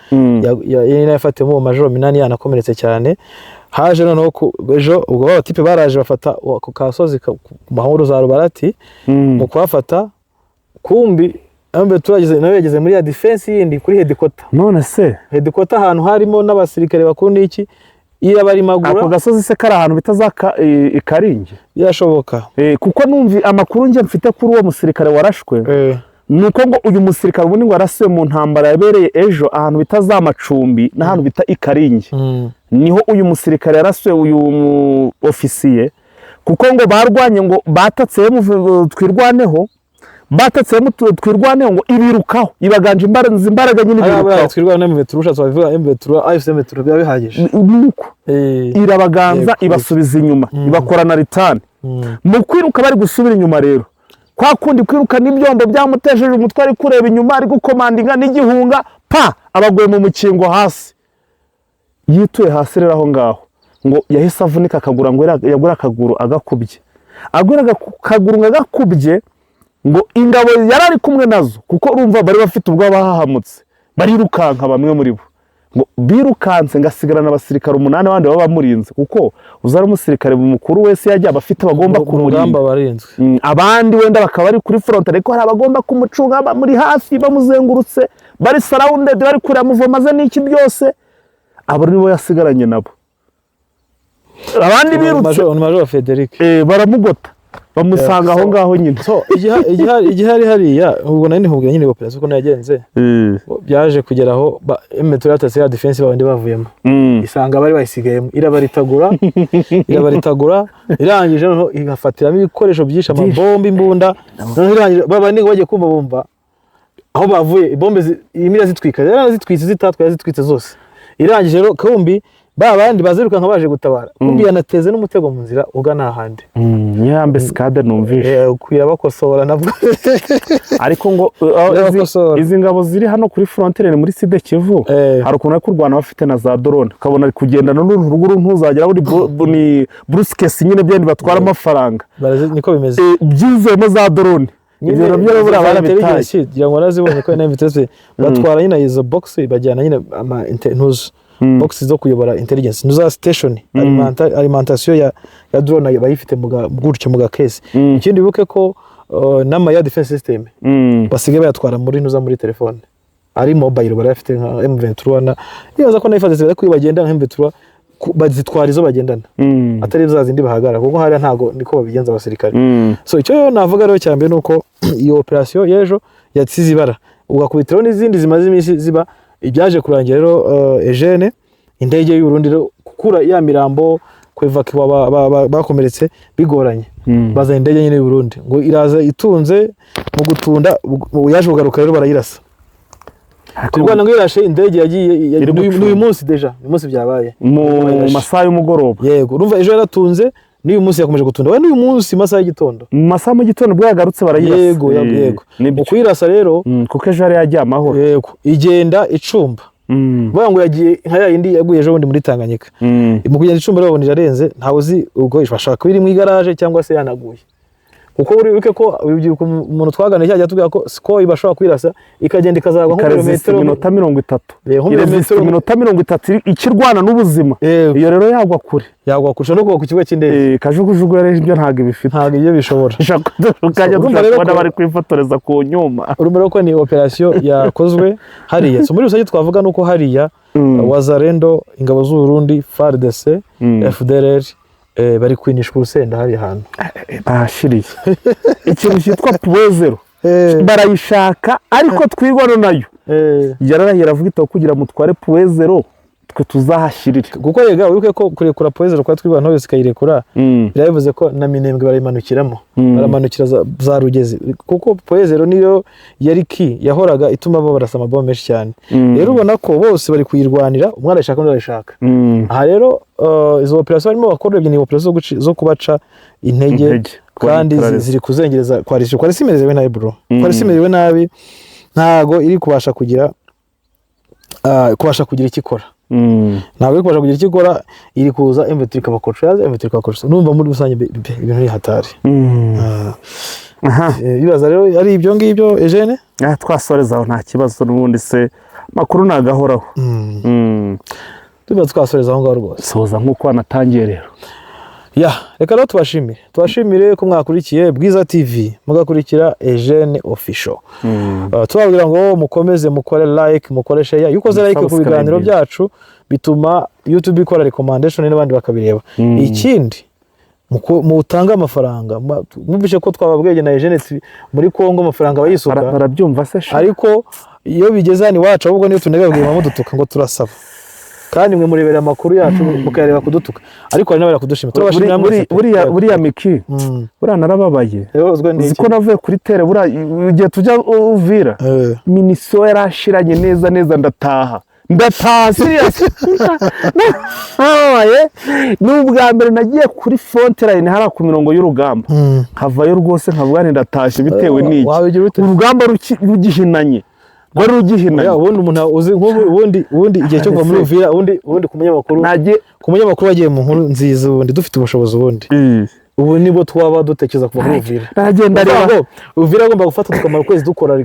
yari nayo yafatiyemo uwo majoro Minani yanakomeretse cyane. Haje noneho ejo ubwo ba batipe baraje bafata ako kasozi ku mahoro za Rubarati. Mu kuhafata, kumbi ambe turageze nawe yageze muri ya defense yindi kuri headquarter. None se Headquarter ahantu harimo n'abasirikare bakuru n'iki, iyo barimagura. Ako gasozi se kari ahantu bita za Ikaringi? Birashoboka. Kuko numvi amakuru njye mfite kuri uwo musirikare warashwe, ni uko ngo uyu musirikare ubundi ngo yarasiwe mu ntambara yabereye ejo ahantu bita za Macumbi n'ahantu bita Ikaringi. Niho uyu musirikare yarasiwe, uyu mu ofisiye, kuko ngo barwanye, ngo batatse Twirwaneho, batatse Twirwaneho, ngo ibirukaho, ibaganje imbaraga nyine, Hariya ibirukaho. Twirwaneho na M23, ushatse wabivuga M23, AFC M23, biba bihagije. Nuko irabaganza, ibasubiza inyuma, ibakora na ritani. Mu kwiruka bari gusubira inyuma rero, kwa kundi kwiruka n'ibyombo byamutesheje umutwe, ari kureba inyuma, ari gukomandinga n'igihunga, pa abaguye mu mukingo hasi, yituye hasi rero aho ngaho ngo yahise avunika akaguru, ngo yagura akaguru agakubye, agura akaguru ngo agakubye, ngo ingabo yari ari kumwe nazo, kuko urumva bari bafite ubwoba, bahahamutse barirukanka, bamwe muri bo Ngo birukanse, ngasigarana abasirikare 8, abandi baba bamurinze, kuko uzari umusirikare mukuru wese yajya aba afite abagomba Mu kumurinda. rugamba barinzwe. Abandi wenda bakaba bari kuri front, ariko hari abagomba kumucunga bamuri hafi, bamuzengurutse, bari surrounded, bari kureba mouvement ze n'iki byose. Abo nibo yasigaranye nabo, abandi birutse. Major Frederic. Baramugota, bamusanga aho ngaho nyine. So igihari hariya, ubwo nari nkubwira nyine operation uko yagenze, byaje kugera aho M23 yatatse ya defense babandi bavuyemo, isanga bari bayisigayemo, irabaritagura, irabaritagura. Irangije noneho igafatiramo ibikoresho byinshi, amabombe, imbunda. Noneho irangije, babandi ngo bagiye kumva bumva aho bavuye ibombe imwe irazitwika, yarazitwitse, zitatwaye, yazitwitse zose. Irangije rero, kumbi ba bandi bazirukanka baje gutabara, kumbi yanateze n'umutego mu nzira ugana ahandi. Niyo embuscade numvise. Kwira bakosora nabwo. Ariko ngo Irabakosora. Izi ngabo ziri hano kuri frontière muri Sud Kivu, hari ukuntu bari kurwana bafite na za drone, ukabona ari kugendana n'uruntu rw'uru, ntuzagera buri ni briefcase nyine, byenda batwara amafaranga. Niko bimeze. Byuzuyemo za drone, ibyo nabyo rero buriya barabitaye. Intelligence ngira ngo narazibonye ko na MVTS batwara nyine izo box, bajyana nyine ama ntuzo box zo kuyobora intelligence, ntuza station alimentation ya drone bayifite gutyo mu ga case. Ikindi wibuke ko n'ama ya defense system basigaye bayatwara muri ntuza, muri telefone ari mobile, barayafite nka M23 na nibaza ko na FARDC, ariko iyo bagenda nka M23 bazitwara izo bagendana, atari za zindi bahagarara, kuko hariya ntago niko babigenza abasirikare. So icyo rero navuga rero cya mbere ni uko iyo operation y'ejo yasize ibara, ugakubitiraho n'izindi zimaze iminsi ziba. Ibyaje kurangira rero, Eugene, indege y'u Burundi rero gukura ya mirambo, kwevakiwa bakomeretse bigoranye, bazana indege nyine y'u Burundi ngo iraza itunze. Mu gutunda yaje kugaruka rero barayirasa. Turwana ngo irashe indege yagiye Iri gucunga. N'uyu munsi déjà, uyu munsi byabaye Mu Barayirashe. masaha y'umugoroba. Yego, urumva ejo yaratunze, n'uyu munsi yakomeje gutunda we, n'uyu munsi masaha y'igitondo. Mu masaha mu gitondo ubwo yagarutse barayirasa. Yego, yego. Nibyo. Mu kuyirasa rero, Kuko ejo yari yagiye amahoro. Yego, igenda icumba. Bavuga ngo yagiye nka ya yindi yaguye ejo bundi muri Tanganyika. Mu kugenda icumba rero babona irarenze, ntawe uzi ubwo bashaka kuba iri mu igaraje cyangwa se yanaguye, kuko uribuke ko urubyiruko, umuntu twaganiriye cyajya tubwira ko Sukhoi bashobora kuyirasa ikagenda ikazagwa nko Ikaresista birometero iminota 30. Nko Iresista birometero iminota 30 ikirwana n'ubuzima. Yego. Iyo rero yagwa kure. Yagwa kurusha no kugwa ku kibuga cy'indege. Kajugujugu rero ibyo ntabwo ibifite. Ntabwo ibyo bishobora. Ukajya Urumva rero kubona bari kwifotoreza ku nyuma. Urumva rero ko ni operation yakozwe hariya. So muri rusange twavuga nuko hariya Wazalendo, ingabo z'u Burundi, FARDC, FDLR, bari kwinishwa urusenda hariya hantu. Bahashiriye ikintu cyitwa Point Zéro, barayishaka, ariko twirwano nayo yararahiye aravuga itaho kugira mutware Point Zéro, twe tuzahashyirire. Kuko rega wibuke ko kurekura Point Zéro kwa twirwanaho yose ikayirekura, birabivuze ko na Minembwe barayimanukiramo, baramanukira za Rugezi, kuko Point Zéro niyo yari ki yahoraga ituma bo barasa amabombe menshi cyane. Rero ubona ko bose bari kuyirwanira, umwe arayishaka undi arayishaka. Aha rero izo operation barimo bakora urebye ni operation zo kubaca intege, Intege, kandi kuba ziri kuzengereza coalition. Coalition imerewe nabi bro, coalition imerewe nabi, ntago iri kubasha kugira icyo ikora. Ntabwo iri kubasha kugira icyo ikora, iri kuza M23 ikabakoca, yaza M23 ikabakoca. Numva muri rusange ibintu ni hatari. Aha. Bibaza rero ari ibyo ngibyo, Eugene. Twasoreza aho, nta kibazo n'ubundi se amakuru nagahoraho. Tuba twasoreza aho ngaho rwose. Soza nk'uko wanatangiye rero. Ya, reka rero tubashimire ko mwakurikiye Bwiza TV, mugakurikira Eugene Official. Tubabwira ngo mukomeze mukore like, mukore share. Iyo ukoze like ku Subscribe. biganiro byacu, bituma YouTube ikora recommendation n'abandi bakabireba. Ikindi mutange amafaranga. Mwumvishe ko twababwiye na Eugene muri Congo amafaranga bayisuka. Barabyumva se sha? Ariko iyo bigeze hano iwacu, ahubwo niyo tunabibabwiye mudutuka ngo turasaba, kandi mwe murebera amakuru yacu mukayareba kudutuka, ariko hari n'abari kudushima. Turabashimira mwese pe. Buriya Miki, buriya narababaye. Yababazwa Uzi n'iki? ko navuye kuri terrain buriya igihe tujya Uvira, munition yarashiranye neza neza, ndataha, ndataha serious, narababaye. Ni ubwa mbere nagiye kuri front line hariya ku mirongo y'urugamba, nkavayo rwose nkavuga nti ndatashye, bitewe n'iki? Wabigira ute? Urugamba rugihinanye, rwari rugihinanye. Oya, ubundi umuntu uzi nk'ubu, ubundi igihe cyo kuva muri Uvira, ubundi ku munyamakuru, nagiye ku munyamakuru wagiye mu nkuru nziza, ubundi dufite ubushobozi ubundi Ubu nibwo twaba dutekereza kuva muri Uvira. Naragenda Reba reba ngo Uvira agomba gufata, tukamara ukwezi dukora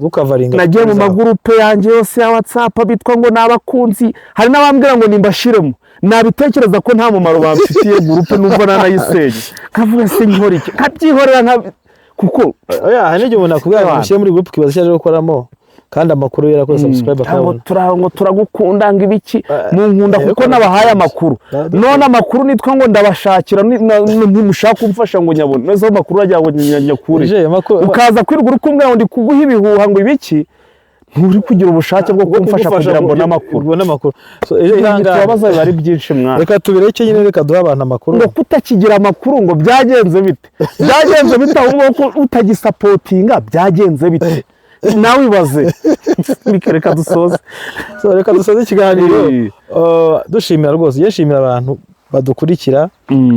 dukavaringa. Nagiye mu magurupe yanjye yose ya WhatsApp bitwa ngo ni abakunzi, hari n'abambwira ngo nimbashiremo. Nabitekereza ko nta mumaro bamfitiye gurupe, numva nanayisenye, nkavuga: "Se nkora iki?" Nkabyihorera kuko Oya, hari n'igihe umuntu akubwira ngo Ewana. mushyire muri groupe, ukibaza icyo aje gukoramo, kandi amakuru yarakoze subscribe ngo akayabona. ngo turagukunda, ngo ibiki, munkunda kuko nabahaye amakuru. None amakuru nitwa ngo ndabashakira, ntimushaka kumfasha ngo nyabone neza aho amakuru ajya ngo nyakure. Je, amakuru Ukaza kwirirwa uri kumbwira ngo ndi kuguha ibihuha, ngo ibiki, nturi kugira ubushake bwo kumfasha kugira ngo mbone amakuru. Ubone amakuru. So, ejo Ibintu ihangane. tubabaza biba ari byinshi, mwana. Reka tubireke nyine, reka duhe abantu amakuru. Ngo kutakigira amakuru, ngo byagenze bite, byagenze bite? Ahubwo ko utagisapotinga, byagenze bite? Nawe ibaze. Reka dusoze. So, reka dusoze ikiganiro. Dushimira rwose, iyo shimira abantu badukurikira,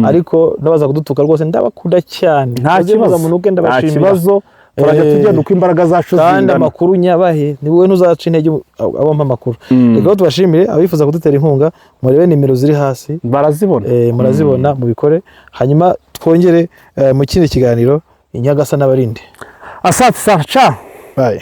ariko n'abaza kudutuka rwose ndabakunda cyane. Nta Muze kibazo. muza munuke, Nta ndabashimira. kibazo, turajya tugenda uko imbaraga zacu Kandi zingana. amakuru nyabahe, ni wowe ntuzaca intege abo mpa amakuru. Reka rero tubashimire. Abifuza kudutera inkunga, murebe nimero ziri hasi. Barazibona. Murazibona, mubikore. Hanyuma twongere mu kindi kiganiro. Inyagasa n'abarinde. Asante sana, ciao. Bye.